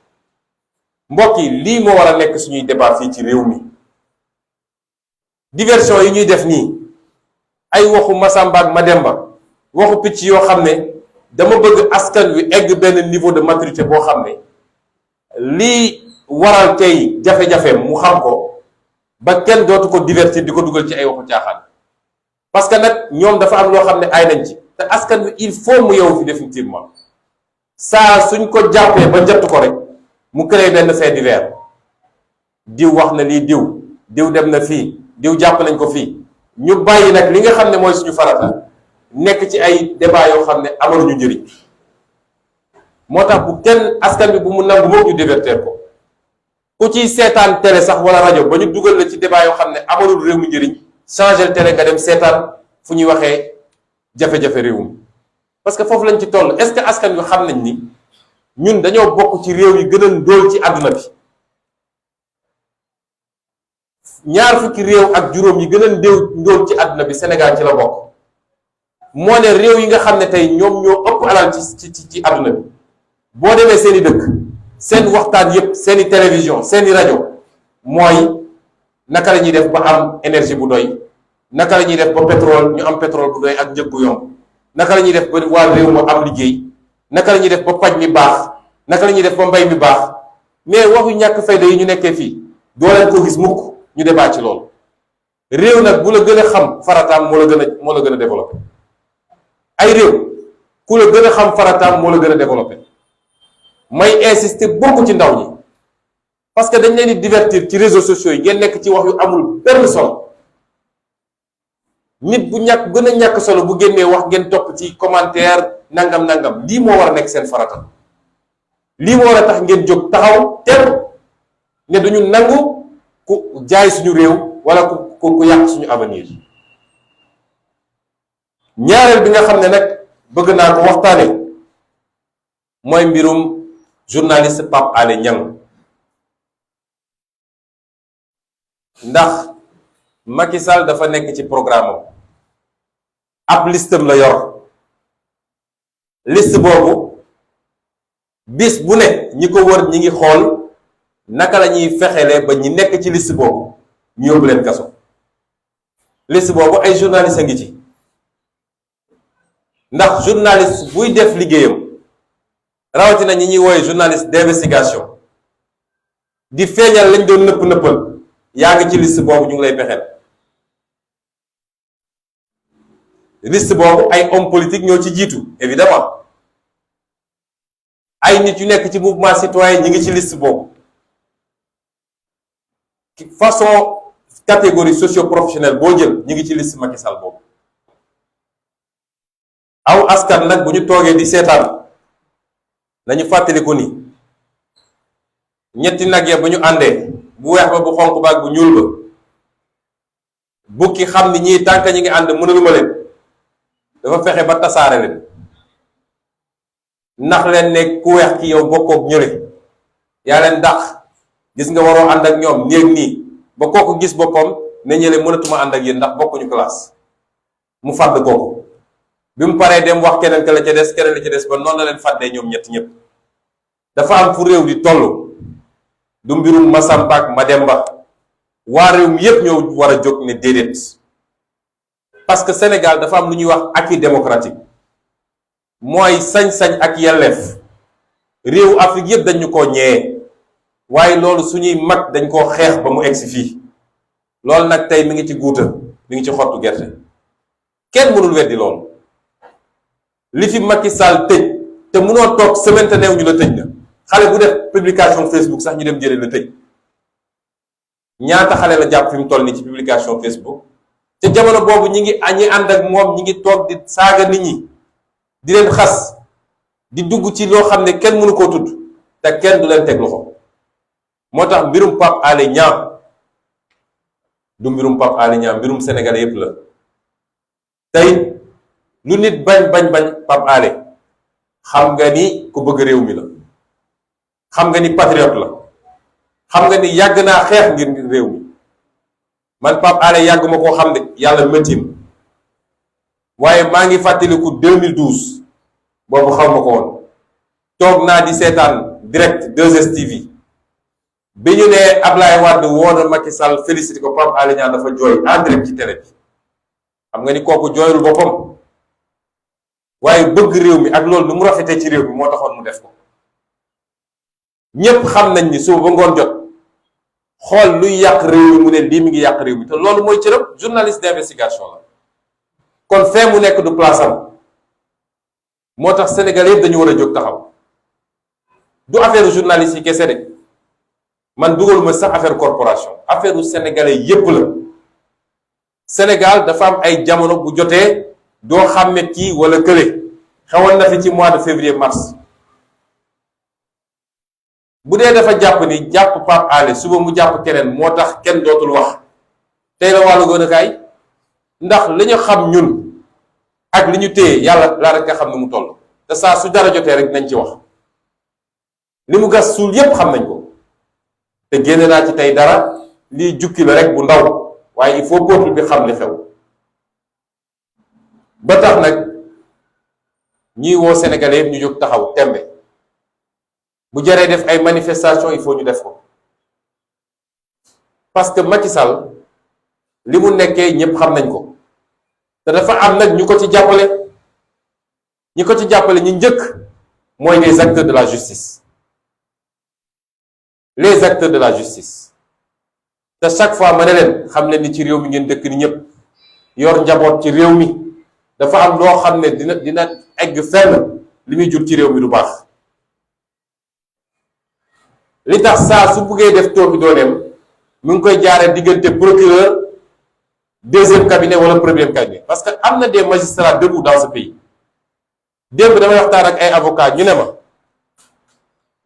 mbokk yi lii moo war a nekk suñuy débat fii ci réew mi diversion yi ñuy def nii ay waxu Masamba ak Mademba waxu picc yoo xam ne dama bëgg askan wi egg benn niveau de maturité boo xam ne lii waral tey jafe-jafe mu xam ko ba kenn dootu ko divertir di ko dugal ci ay waxu caaxaan parce que nag ñoom dafa am loo xam ne ay nañ ci te askan wi il faut mu yow fi définitivement saa suñ ko jàppee ba jot ko rek mu créé benn fait divers diw wax na lii diw dem na fii diw jàpp nañ ko fii ñu bàyyi nag li nga xam ne mooy suñu farata nekk ci ay débat yoo xam ne amaluñu njëriñ moo tax bu kenn askan bi bu mu nangu moom ñu divertir ko ku ciy seetaan télé sax wala rajo ba ñu dugal la ci débat yoo xam ne amalul réew mi njëriñ changer télé nga dem seetaan fu ñuy waxee jafe-jafe réew mi parce que foofu lañ ci toll est-ce que askan wi xam nañ ni ñun dañoo bokk ci réew yi gën a ndóol ci àdduna bi ñaar fukki réew ak juróom yi gën a ndóol ci àdduna bi Sénégal ci la bokk moo ne réew yi nga xam ne tey ñoom ñoo ëpp alal ci àdduna bi boo demee seeni dëkk seen waxtaan yépp seeni télévision seeni rajo mooy naka la ñuy def ba am énergie bu doy naka la ñuy def ba pétrole ñu am pétrole bu doy ak njëg bu yomb naka la ñuy def ba waa réew mu am liggéey naka la ñuy def ba paj mi baax naka la ñuy def ba mbay mi baax mais waxu ñàkk fayda yi ñu nekkee fii doo leen ko gis mukk ñu débat ci loolu réew nag bu la gën a xam farataam moo la gën a développé ay réew ku la gën a xam farataam moo la gën a développé may insister beaucoup ci ndaw ñi parce que dañ leen di divertir ci réseaux sociaux yi ngeen nekk ci wax yu amul benn solo nit bu ñàkk gën a ñàkk solo bu génnee wax ngeen topp ci commentaire nangam lii moo war a nekk seen farata lii moo war a tax ngeen jóg taxaw tem ne duñu nangu ku jaay suñu réew wala ku yàq suñu avenir ñaareel bi nga xam ne nag bëgg naa ko waxtaane mooy mbirum journaliste Pape Alé Niang ndax Macky Sall dafa nekk ci programme am ab listam la yor liste boobu bis bu ne ñi ko wër ñi ngi xool naka la ñuy fexele ba ñi nekk ci liste boobu ñu yóbbu leen kaso liste boobu ay journaliste a ngi ci ndax journaliste buy def liggéeyam rawatina ñi ñuy wooye journaliste d'investigation di feeñal lañ doon nëppal yaa ngi ci liste boobu ñu ngi lay pexeel liste boobu ay homme politique ñoo ci jiitu évidemment ay nit yu nekk ci mouvement citoyen ñi ngi ci liste boobu façon catégorie socio-professionnelle boo jël ñi ngi ci liste Macky Sall boobu aw askan nag bu ñu toogee di seetaan nañu fàttaliku ni ñetti nag ya bu ñu àndee bu weex ba bu xonq ba ak bu ñuul ba bukki xam ni ñii tànk ñi ngi ànd mënaluma leen dafa fexe ba tasaare leen ndax leen ne ku weex ki yow bokkook ñële yaa leen dàq gis nga waroo ànd ak ñoom néeg nii ba kooku gis boppam ne ñële mënatuma ànd ak yéen ndax bokkuñu classe mu fàdd kooku bi mu paree dem wax keneen ka la ca des keneen la ca des ba noonu la leen fàddee ñoom ñëpp dafa am fu réew di toll du mbirum Masamba ak Mademba waa réew mi yépp ñoo war a jóg ne déedéet parce que Sénégal dafa am lu ñuy wax acquis démocratique mooy sañ-sañ ak yelleef réewu Afrique yépp dañu ko ñee waaye loolu suñuy mag dañ koo xeex ba mu egsi fii loolu nag tey mi ngi ci guuta mi ngi ci xottu gerte kenn mënul weddi loolu li fi Macky Sall tëj te mënoo toog semaine te neew ñu la tëj na xale bu def publication Facebook sax ñu dem jëlee la tëj ñaata xale la jàpp fi mu toll nii ci publication Facebook te jamono boobu ñi ànd ak moom ñi ngi toog di saaga nit ñi di leen xas di dugg ci loo xam ne kenn mënu koo tudd te kenn du leen teg loxo moo tax mbirum Pape Alé Niang du mbirum Pape Alé Niang mbirum Sénégalais yépp la tey lu nit bañ Pape Alé xam nga ni ku bëgg réew mi la xam nga ni patriote la xam nga ni yàgg naa xeex ngir réew mi man Pape Alé yàgg ma koo xam ne yàlla méttim waaye maa ngi fàttaliku 2012 boobu xaw ma ko woon toog naa di seetaan direct 2STV bi ñu ne Ablaye Wade woo na Macky Sall félicité ko Pape Alé Niang dafa jooy en direct ci télé bi xam nga ni kooku jooyul boppam waaye bëgg réew mi ak loolu nu mu rafetee ci réew mi moo taxoon mu def ko ñépp xam nañ ni suba ba ngoon jot xool luy yàq réew mi mu ne lii mi ngi yàq réew mi te loolu mooy cëram journaliste d'investigation la kon fee mu nekk du place am moo tax sénégalais yëpp dañu war a jóg taxaw du affaire journaliste yi kese de man dugaluma sax affaire corporation affaire u sénégalais yépp la. Sénégal dafa am ay jamono bu jotee doo xàmme kii wala kële xewoon na fi ci mois de février mars bu dee dafa jàpp ni jàpp Pape Alé suba mu jàpp keneen moo tax kenn dootul wax tey la wàllu gën a kaay ndax li ñu xam ñun ak li ñu téye yàlla laa rek nga xam ne mu toll te saa su dara jotee rek nañ ci wax li mu gas suul yépp xam nañ ko te génne naa ci tey dara lii jukki la rek bu ndaw waaye il faut peuple bi xam li xew ba tax nag ñiy woo sénégalais yëpp ñu jóg taxaw tembe bu jaree def ay manifestation il faut ñu def ko parce que Macky Sall li mu nekkee ñëpp xam nañ ko te dafa am nag ñu ko ci jàppale ñi ko ci jàppale ñi njëkk mooy les acteurs de la justice les acteurs de la justice te chaque fois ma ne leen xam leen ni ci réew mi ngeen dëkk ni ñëpp yor njaboot ci réew mi dafa am loo xam ne dina egg fenn li muy jur ci réew mi du baax li tax saa su buggee def toobi dooneem mu ngi koy jaaree diggante procureur deuxième cabinet wala premier cabinet parce que am na des magistrats debout dans ce pays démb damay waxtaan ak ay avocats ñu ne ma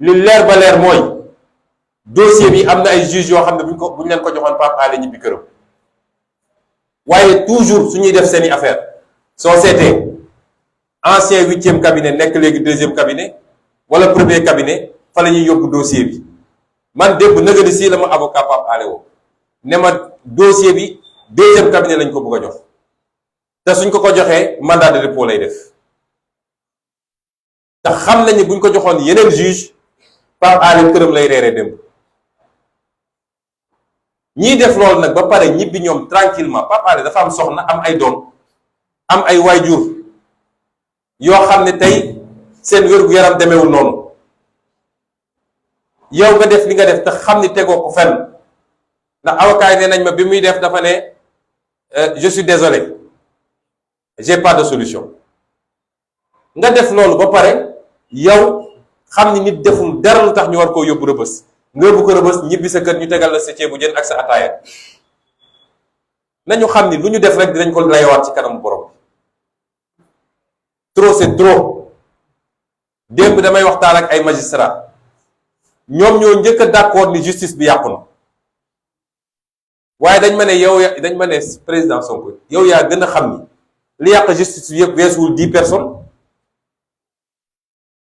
li leer ba leer mooy dossier bi am na ay juges yoo xam ne buñ leen ko joxoon Pape Alé ñibbi këram waaye toujours su ñuy def seeni affaire soo seetee ancien 8e cabinet nekk léegi 2e cabinet wala premier cabinet fa la ñuy yóbbu dossier bi man démb nëgëni si la ma avocat Pape Alé woo ne ma dossier bi 2e cabinet lañ ko bëgg a jox te suñ ko joxee mandat de dépôt lay def te xam nañ ni buñ ko joxoon yeneen juge Pape Alé këram lay reeree démb ñiy def loolu nag ba pare ñibbi ñoom tranquillement Pape Alé dafa am soxna am ay doom am ay waajur yoo xam ne tey seen wér-gu-yaram demeewul noonu yow nga def li nga def te xam ni tegoo ko fenn ndax avocat yi nee nañ ma bi muy def dafa ne je suis désolé j'ai pas de solution nga def loolu ba pare yow xam ni nit deful dara lu tax ñu war koo yóbbu rëbës nga yóbbu ko rëbës ñibbi sa kër ñu tegal la sa ceebu jën ak sa ataaya nañu xam ni lu ñu def rek dinañ ko layowaat ci kanamu borom trop c'est trop démb damay waxtaan ak ay magistrat ñoom ñoo njëkk a d'accord ni justice bi yàqu na waaye dañ ma ne président Sonko yow yaa gën a xam ni li yàq justice bi yëpp weesuwul 10 personnes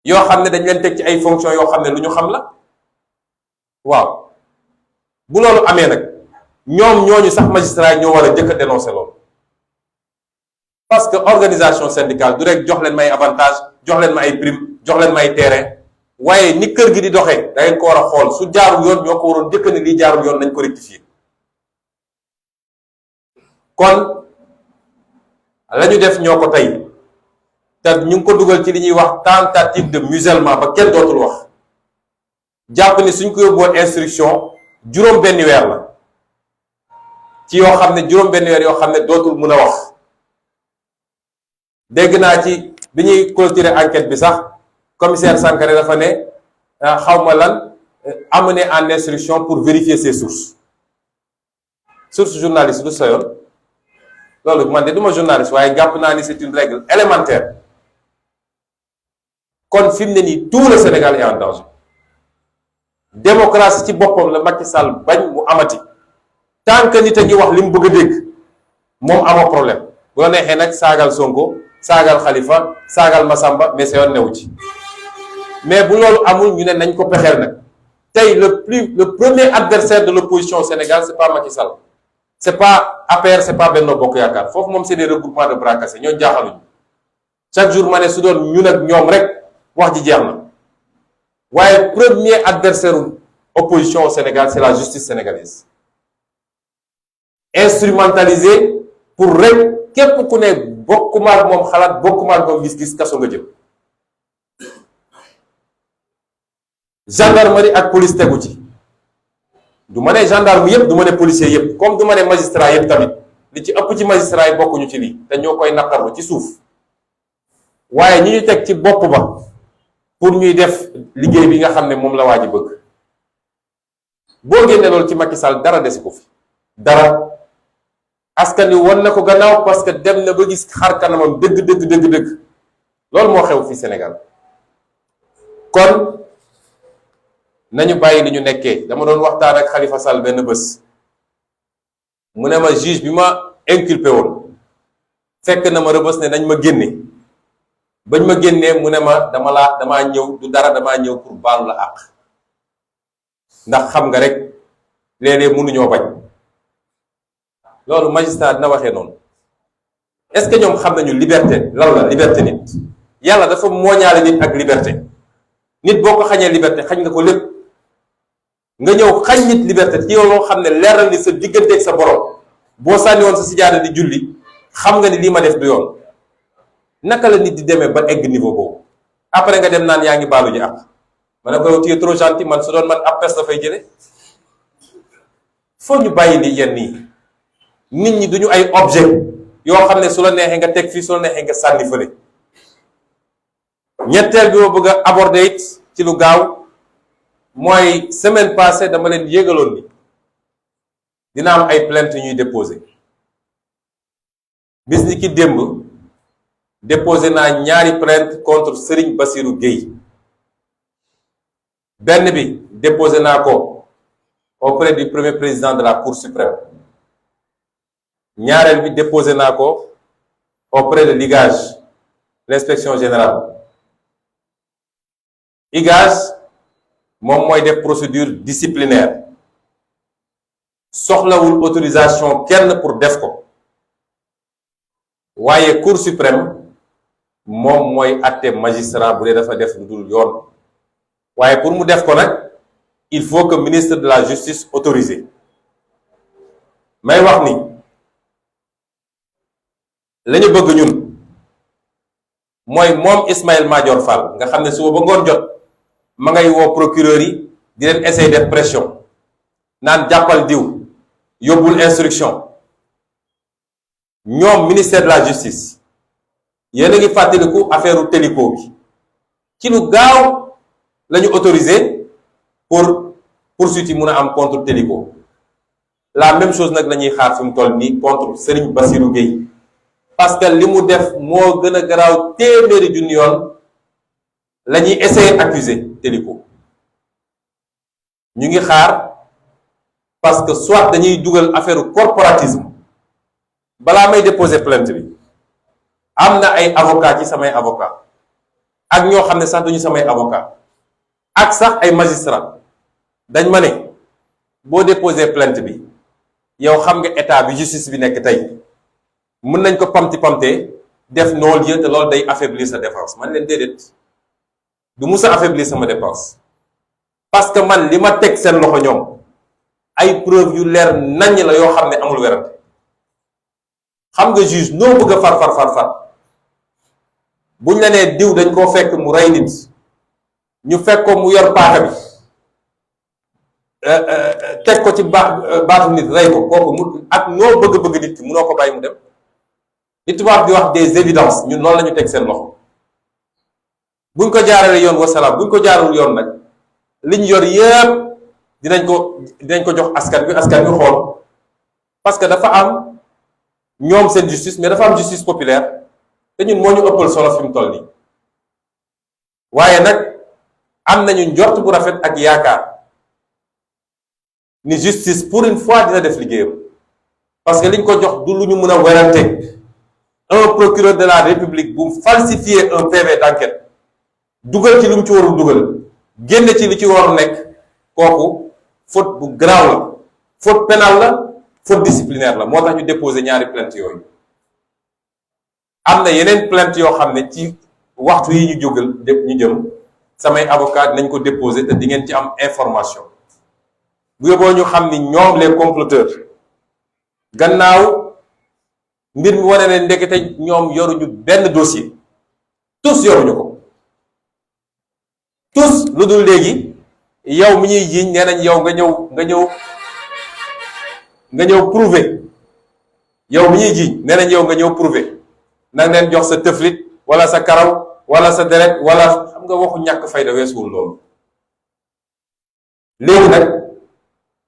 yoo xam ne dañ leen teg ci ay fonctions yoo xam ne lu ñu xam la waaw bu loolu amee nag ñoom ñooñu sax magistrat yi ñoo war a njëkk a dénoncer loolu parce que organisation syndicale du rek jox leen may avantage jox leen ma ay prime jox leen ma ay terrain waaye ni kër gi di doxee da ngeen ko war a xool su jaarul yoon ñoo ko waroon njëkk ni lii jaarul yoon nañ ko rectifier kon la ñu def ñoo ko tey te ñu ngi ko dugal ci li ñuy wax tentative de musellement ba kenn dootul wax jàpp ni suñ ko yóbbuwoon instruction juróom benn weer la ci yoo xam ne juróom benn weer yoo xam ne dootul mën a wax dégg naa ci bi ñuy clôturer enquête bi sax commissaire Sankaré dafa ne xawma lan amener en instruction pour vérifier ses sources journaliste du sa yoon loolu man de duma journaliste waaye jàpp naa ni c'est une règle élémentaire kon fi mu ne nii tout le Sénégal est en danger démocratie ci boppam la Macky Sall bañ mu amati tant que nit a ngi wax li mu bëgg a dégg moom amoo problème bu la neexee nag saagal Sonko saagal Khalifa saagal Massamba mais sa yoon newu ci mais bu loolu amul ñu ne nañ ko pexeel nag tey le premier adversaire de l'opposition au Sénégal c'est pas Macky Sall c'est pas APR c'est pas Benno Bokk Yaakaar foofu moom c'est des regroupements de bras cassés ñoo jaaxaluñu chaque jour ma ne su doon ñun ak ñoom rek wax ji jeex na waaye premier adversaire opposition au Sénégal c'est la justice sénégalaise instrumentalisée pour rek képp ku ne bokkuma ak moom xalaat bokkuma ak moom gis-gis kaso nga jëm gendarmerie ak police tegu ci du ma ne gendarme yépp du ma ne policier yépp comme du ma ne magistrat yépp tamit li ci ëpp ci magistrat yi bokkuñu ci lii te ñoo koy naqarlu ci suuf waaye ñi ñu teg ci bopp ba pour ñuy def liggéey bi nga xam ne moom la waa ji bëgg boo génne loolu ci Macky Sall dara desi ko fi dara askan wi won na ko gannaaw parce que dem na ba gis xar kanamam dëgg loolu moo xew fi Sénégal kon nañu bàyyi li ñu nekkee. dama doon waxtaan ak Khalifa Sall benn bés mu ne ma juge bi ma inculpé woon fekk na ma rëbës ne nañ ma génne bañ ma génnee mu ne ma damaa ñëw du dara damaa ñëw pour baalu la àq ndax xam nga rek léeg-léeg mënuñoo bañ. loolu magistrat dina waxee noonu est-ce que ñoom xam nañu liberté lan la liberté nit yàlla dafa mooñaale nit ak liberté nit boo ko xañee liberté xañ nga ko lépp nga ñëw xañ nit liberté ci yow loo xam ne leeral ni sa digganteeg sa borom boo sànni woon sa sijaada di julli xam nga ni lii ma def du yoon naka la nit di demee ba egg niveau boobu après nga dem naan yaa ngi baalu ji ak ma ne ko yow tu es trop gentil man su doon man appes la fay jële foo ñu bàyyi li yenn nii nit ñi duñu ay objet yoo xam ne su la neexee nga teg fii su la neexee nga sànni fële. ñetteel bi ma bëgg a aborder it ci lu gaaw mooy semaine passée dama leen yégaloon ni dina am ay plainte ñuy déposé bis ni ki démb déposé naa ñaari plainte contre Serigne Bassirou Gueye benn bi déposé naa ko auprès du premier président de la Cour suprême ñaareel bi déposé naa ko auprès de l'IGAJ l'inspection générale IGAJ moom mooy def procédure disciplinaire soxlawul autorisation kenn pour def ko waaye Cour suprême moom mooy àtte magistrat bu dee dafa def lu dul yoon waaye pour mu def ko nag il faut que ministre de la justice autorisé may wax ni la ñu bëgg ñun mooy moom Ismaïla Madior Fall nga xam ne suba ba ngoon jot ma ngay woo procureur yi di leen essayer def pression naan jàppal diw yóbbul instruction ñoom ministère de la justice yéen a ngi fàttaliku affaire u Télico bi ci lu gaaw la ñu autorisé pour poursuite yi mun a am contre Télico la même chose nag la ñuy xaar fi mu toll nii contre Serigne Bassirou Gueye parce que li mu def moo gën a garaaw téeméeri junni yoon la ñuy essayer accuser Télico ñu ngi xaar parce que soit dañuy dugal affaire corporatisme balaa may déposer plainte bi am na ay avocat ci samay avocat ak ñoo xam ne sax duñu samay avocat ak sax ay magistrat dañ ma ne boo déposer plainte bi yow xam nga état bi justice bi nekk tey mën nañ ko pamti def non-lieu te loolu day affaiblir sa défense man leen déedéet du musa affaiblir sama défense parce que man li ma teg seen loxo ñoom ay preuve yu leer naññ la yoo xam ne amul werante xam nga juge noo bëgg a far buñ la nee diw dañ koo fekk mu rey nit ñu fekk ko mu yor paaka bi teg ko ci baatu nit rey ko kooku mu ak noo bëgg nit ki munoo ko bàyyi mu dem li tubaab di wax des évidences ñun loolu la ñu teg seen loxo buñ ko jaarale yoon wasalaam buñ ko jaarul yoon nag liñ yor yépp dinañ ko jox askan bi xool parce que dafa am ñoom seen justice mais dafa am justice populaire te ñun moo ñu ëppal solo fi mu toll nii waaye nag am nañu njort bu rafet ak yaakaar ni justice pour une fois dina def liggéeyam parce que liñ ko jox du lu ñu mën a werante un procureur de la république bu falsifier un PV d'enquête dugal ci lu mu ci warul dugal génne ci li ci warul nekk kooku faute bu grave la faute pénale la faute disciplinaire la moo tax ñu déposer ñaari plainte yooyu am na yeneen plainte yoo xam ne ci waxtu yi ñu jógal ñu jëm samay avocat nañ ko déposer te di ngeen ci am information bu yóbboo ñu xam ni ñoom les comploteurs gannaaw mbir mi wane ne ndekete ñoom yoruñu benn dossier tous yoruñu ko tous lu dul léegi yow mi ñuy jiiñ nee nañ yow nga ñëw prouver yow mi ñuy jiiñ nee nañ yow nga ñëw prouver nang leen jox sa tëflit wala sa karaw wala sa deret wala xam nga waxu ñàkk fayda weesuwul loolu. léegi nag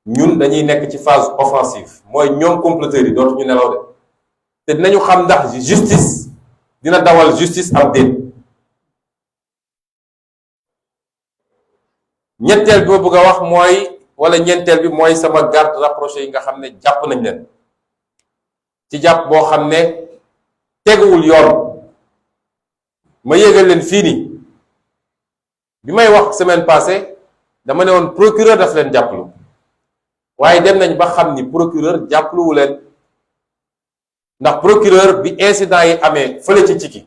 ñun dañuy nekk ci phase offensive mooy ñoom comploteurs yi dootuñu nelaw de te dinañu xam ndax justice dina dawal justice am déet. ñetteel bi ma bëgg a wax mooy wala ñeenteel bi mooy sama garde rapproché yi nga xam ne jàpp nañ leen ci jàpp boo xam ne teguwul yoon. ma yégal leen fii nii bi may wax semaine passée dama ne woon procureur daf leen jàppalu waaye dem nañ ba xam ni procureur jàppaluwu leen ndax procureur bi incident yi amee fële ci Ciki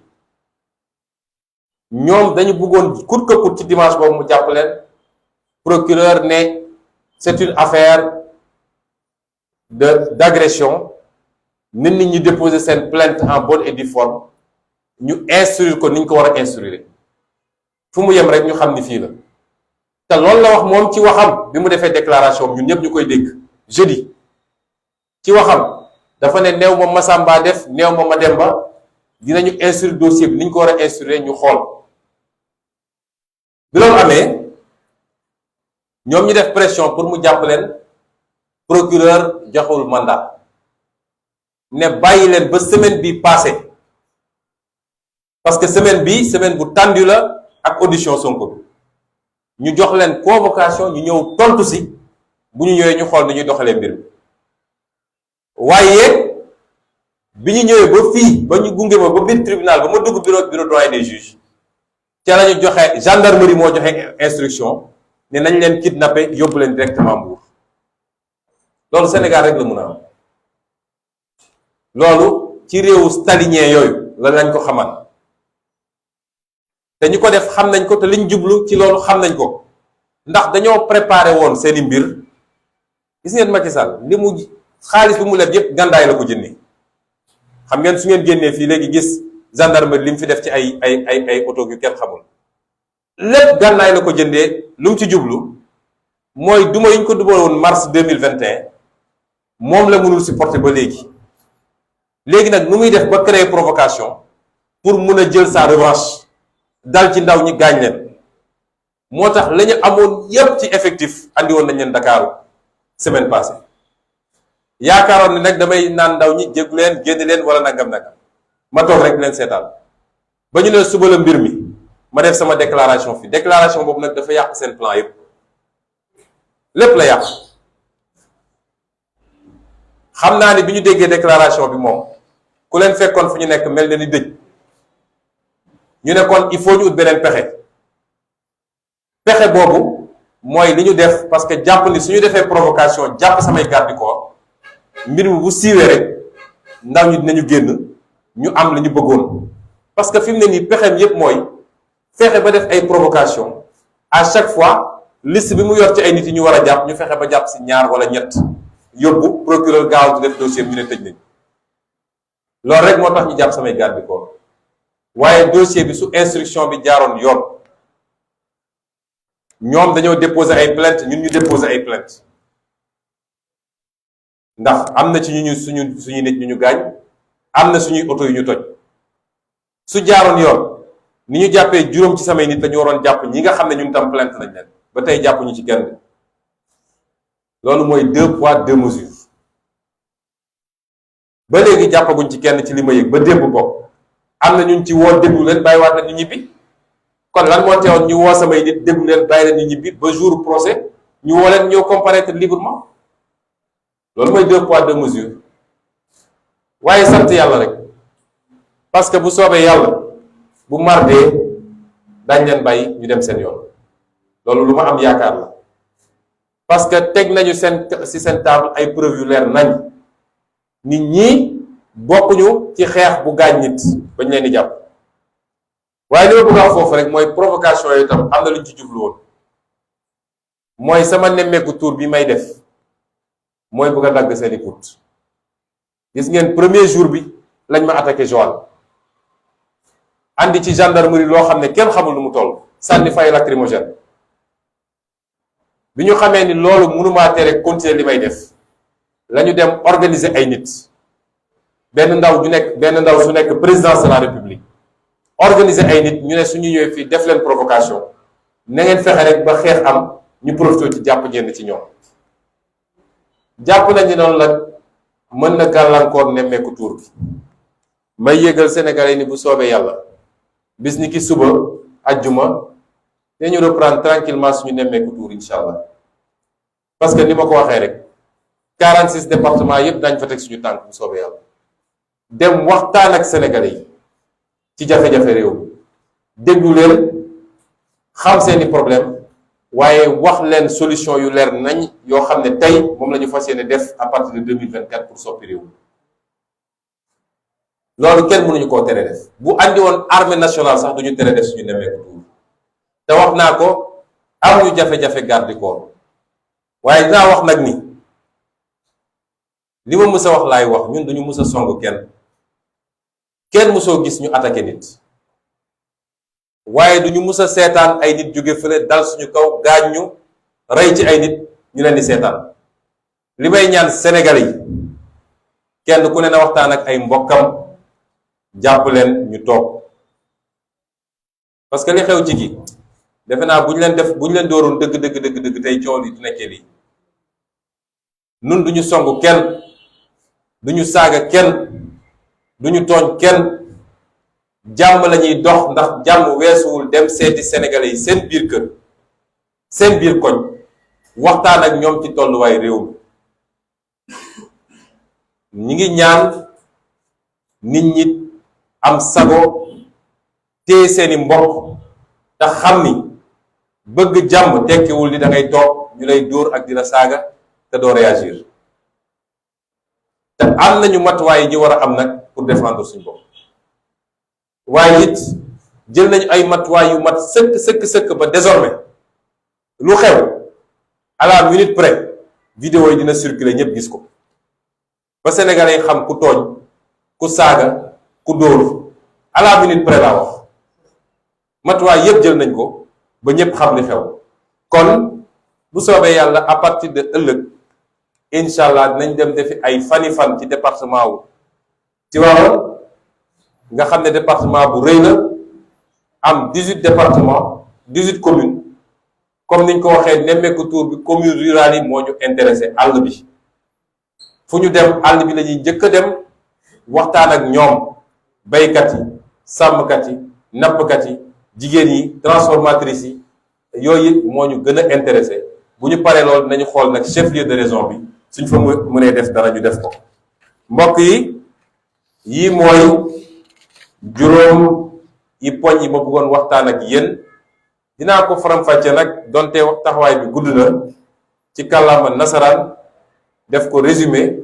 ñoom dañu bëggoon coûte que coûte ci dimanche boobu mu jàpp leen. Procureur ne c'est une affaire d'agression nit ñi déposer seen plainte en bonne et due forme ñu instruire ko ni ñu ko war a instruire fu mu yem rek ñu xam ni fii la te loolu la wax moom ci waxam bi mu defee déclaration ñun ñëpp ñu koy dégg jeudi ci waxam dafa ne neew ma Massamba def neew ma Mademba dinañu instruire dossier bi ni ñu ko war a instruire ñu xool bi loolu amee ñoom ñu def pression pour mu jàpp leen procureur joxul mandat ne bàyyi leen ba semaine bi passé parce que semaine bi semaine bu tendu la ak audition Sonko bi ñu jox leen convocation ñu ñëw tontu si bu ñu ñëwee ñu xool ni ñuy doxalee mbir mi waaye bi ñu ñëwee ba fii ba ñu gunge ma ba biir tribunal ba ma dugg bureau doyen des juges ca la ñu joxe gendarmerie moo joxe instruction ne nañ leen kidnappé yóbbu leen directement Mbour loolu Sénégal rek la mun a am loolu ci réewu stalinien yooyu la nañ ko xamal te ñu ko def xam nañ ko te liñ jublu ci loolu xam nañ ko ndax dañoo préparé woon seeni mbir gis ngeen Macky Sall li mu xaalis bi mu leb yépp gàndaay la ko jëndee xam ngeen su ngeen génnee fii léegi gis gendarmerie li mu fi def ci ay oto yu kenn xamul lépp gànnaay la ko jëndee lu mu ci jublu mooy duma yi ñu ko duma woon mars 2021 moom la mënul supporter ba léegi nag nu muy def ba créer provocation pour mun a jël sa revanche dal ci ndaw ñi gaañ leen moo tax la ñu amoon yépp ci effectif andi woon nañ leen Dakar semaine passée yaakaaroon ne nag damay naan ndaw ñi jéggu leen génn leen wala nangam ma toog rek leen seetaan ba ñu ne suba la mbir mi ma def sama déclaration fii déclaration boobu nag dafa yàq seen plan yépp lépp la yàq xam naa ni bi ñu déggee déclaration bi moom ku leen fekkoon fu ñu nekk mel na ni dëj ñu ne kon il faut ñu ut beneen pexe boobu mooy li ñu def parce que jàpp ni su ñu defee provocation jàpp samay garde du corps mbir mi bu siiwee rek ndaw ñi dinañu génn ñu am li ñu bëggoon parce que fi mu ne nii pexeem yépp mooy fexe ba def ay provocation à chaque fois liste bi mu yor ci ay nit yi ñu war a jàpp ñu fexe ba jàpp si ñaar wala ñett yóbbu procureur gaaw di def dossier ñu ne tëj nañ loolu rek moo tax ñu jàpp samay garde du corps waaye dossier bi su instruction bi jaaroon yoon ñoom dañoo déposer ay plainte ñun ñu déposer ay plainte ndax am na ci suñu nit ñu gaañ am na suñuy oto yu ñu toj su jaaroon yoon ni ñu jàppee juróom ci samay nit la ñu waroon jàpp ñi nga xam ne ñun tam plainte nañ leen ba tey jàppuñu ci kenn loolu mooy 2 poids 2 mesures ba léegi jàppaguñ ci kenn ci li ma yëg ba démb bopp am na ñun ci woo déglu leen bàyyiwaat na ñu ñibbi kon lan moo teewoon ñu woo samay nit déglu leen bàyyi leen ñu ñibbi ba jour procès ñu woo leen ñëw comparaître librement loolu mooy 2 poids 2 mesures waaye sant yàlla rek parce que bu soobee yàlla bu mardee dañ leen bàyyi ñu dem seen yoon loolu lu ma am yaakaar la parce que teg nañu seen table ay preuve yu leer nañ nit ñi bokkuñu ci xeex bu gaañ nit bañ leen di jàpp waaye li ma bëgg a wax foofu rek mooy provocation yooyu tam am na lu ñu ci jublu woon mooy sama nemmeeku tour bi may def mooy bëgg a dagg seeni put gis ngeen premier jour bi lañ ma attaqué Joal andi ci gendarmerie loo xam ne kenn xamul lu mu toll sànni fay lacrymogène bi ñu xamee ni loolu mënumaa tere continuer li may def lañu dem organiser ay nit benn ndaw su nekk présidence de la république organiser ay nit ñu ne suñu ñëwee fii def leen provocation na ngeen fexe rek ba xeex am ñu profité ci jàpp ñenn ci ñoom. jàpp nañu noonu la mën na gàllankoor nemmeeku tuur bi may yëgal Sénégalais ni bu soobee yàlla bis ni ki suba ajjuma dañu reprendre tranquillement suñu nemmeeku tuur incha allah parce que ni ma ko waxee rek 46 départements yépp dañ fa teg suñu tànk bu soobee yàlla dem waxtaan ak Sénégalais yi ci jafe-jafe réew mi déglu leen xam seeni problème waaye wax leen solution yu leer nañ yoo xam ne tey moom la ñu fas yéene def à partir de 2024 pour soppi réew mi loolu kenn mënuñu koo tere def bu andi woon armée nationale sax duñu tere def suñu nemmeeku tuur te wax naa ko am ñu jafe-jafe garde corps waaye dinaa wax nag ni li ma mës a wax laay wax ñun duñu mës a song kenn mësoo gis ñu attaqué nit waaye duñu mës a seetaan ay nit jóge fële dal suñu kaw gaañ ñu rey ci ay nit ñu leen di seetaan li may ñaan Sénégalais yi kenn ku ne na waxtaan ak ay mbokkam jàpp leen ñu toog parce que li xew ci gi defe naa bu ñu leen dooroon dëgg tey coow li du nekkee lii nun duñu song kenn duñu saaga kenn duñu tooñ kenn jàmm lañuy dox ndax jàmm weesuwul dem seeti Sénégalais yi seen biir kër seen biir koñ waxtaan ak ñoom ci tolluwaay réew mi ñi ngi ñaan nit ñi am sago téye seeni mbokk te xam ni bëgg jàmm tekkiwul ni da ngay toog ñu lay dóor ak di la saaga te doo réagir te am nañu matuwaay yi ñu war a am nag pour défendre suñu bopp waaye it jël nañu ay matuwaay yu mat sëkk ba désormais lu xew à la minute près vidéo yi dina circuler ñëpp gis ko ba Sénégalais yi xam ku tooñ ku saaga ku dóor à la minute près laa wax matuwaay yëpp jël nañ ko ba ñëpp xam li xew kon bu soobee yàlla à partir de ëllëg incha allah dinañ dem defi ay fan ci département wu Tivaouane nga xam ne département bu rëy la am 18 départements 18 communes comme niñ ko waxee nemmeeku tour bi commune rurale yi moo ñu intéressé àll bi fu ñu dem àll bi la ñuy njëkk a dem waxtaan ak ñoom baykat yi sàmmkat yi nappkat yi jigéen yi transformatrices yi yooyu moo ñu gën a intéressé bu ñu paree loolu dinañu xool nag chef lieu de raison bi suñ fa mënee def dara ñu def ko mbokk yi mooy juróom yi poñ yi ma bëggoon waxtaan ak yéen dinaa ko faram-fàcce nag donte taxawaay bi gudd na ci kàllaama nasaraan def ko résumé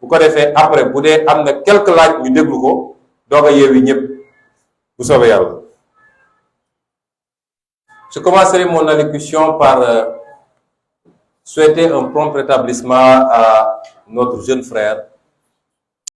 bu ko defee après bu dee am na quelques laaj ñu déglu ko doog a yeewi ñëpp bu soobee yàlla. Je commencerai mon allocution par souhaiter un prompt rétablissement à notre jeune frère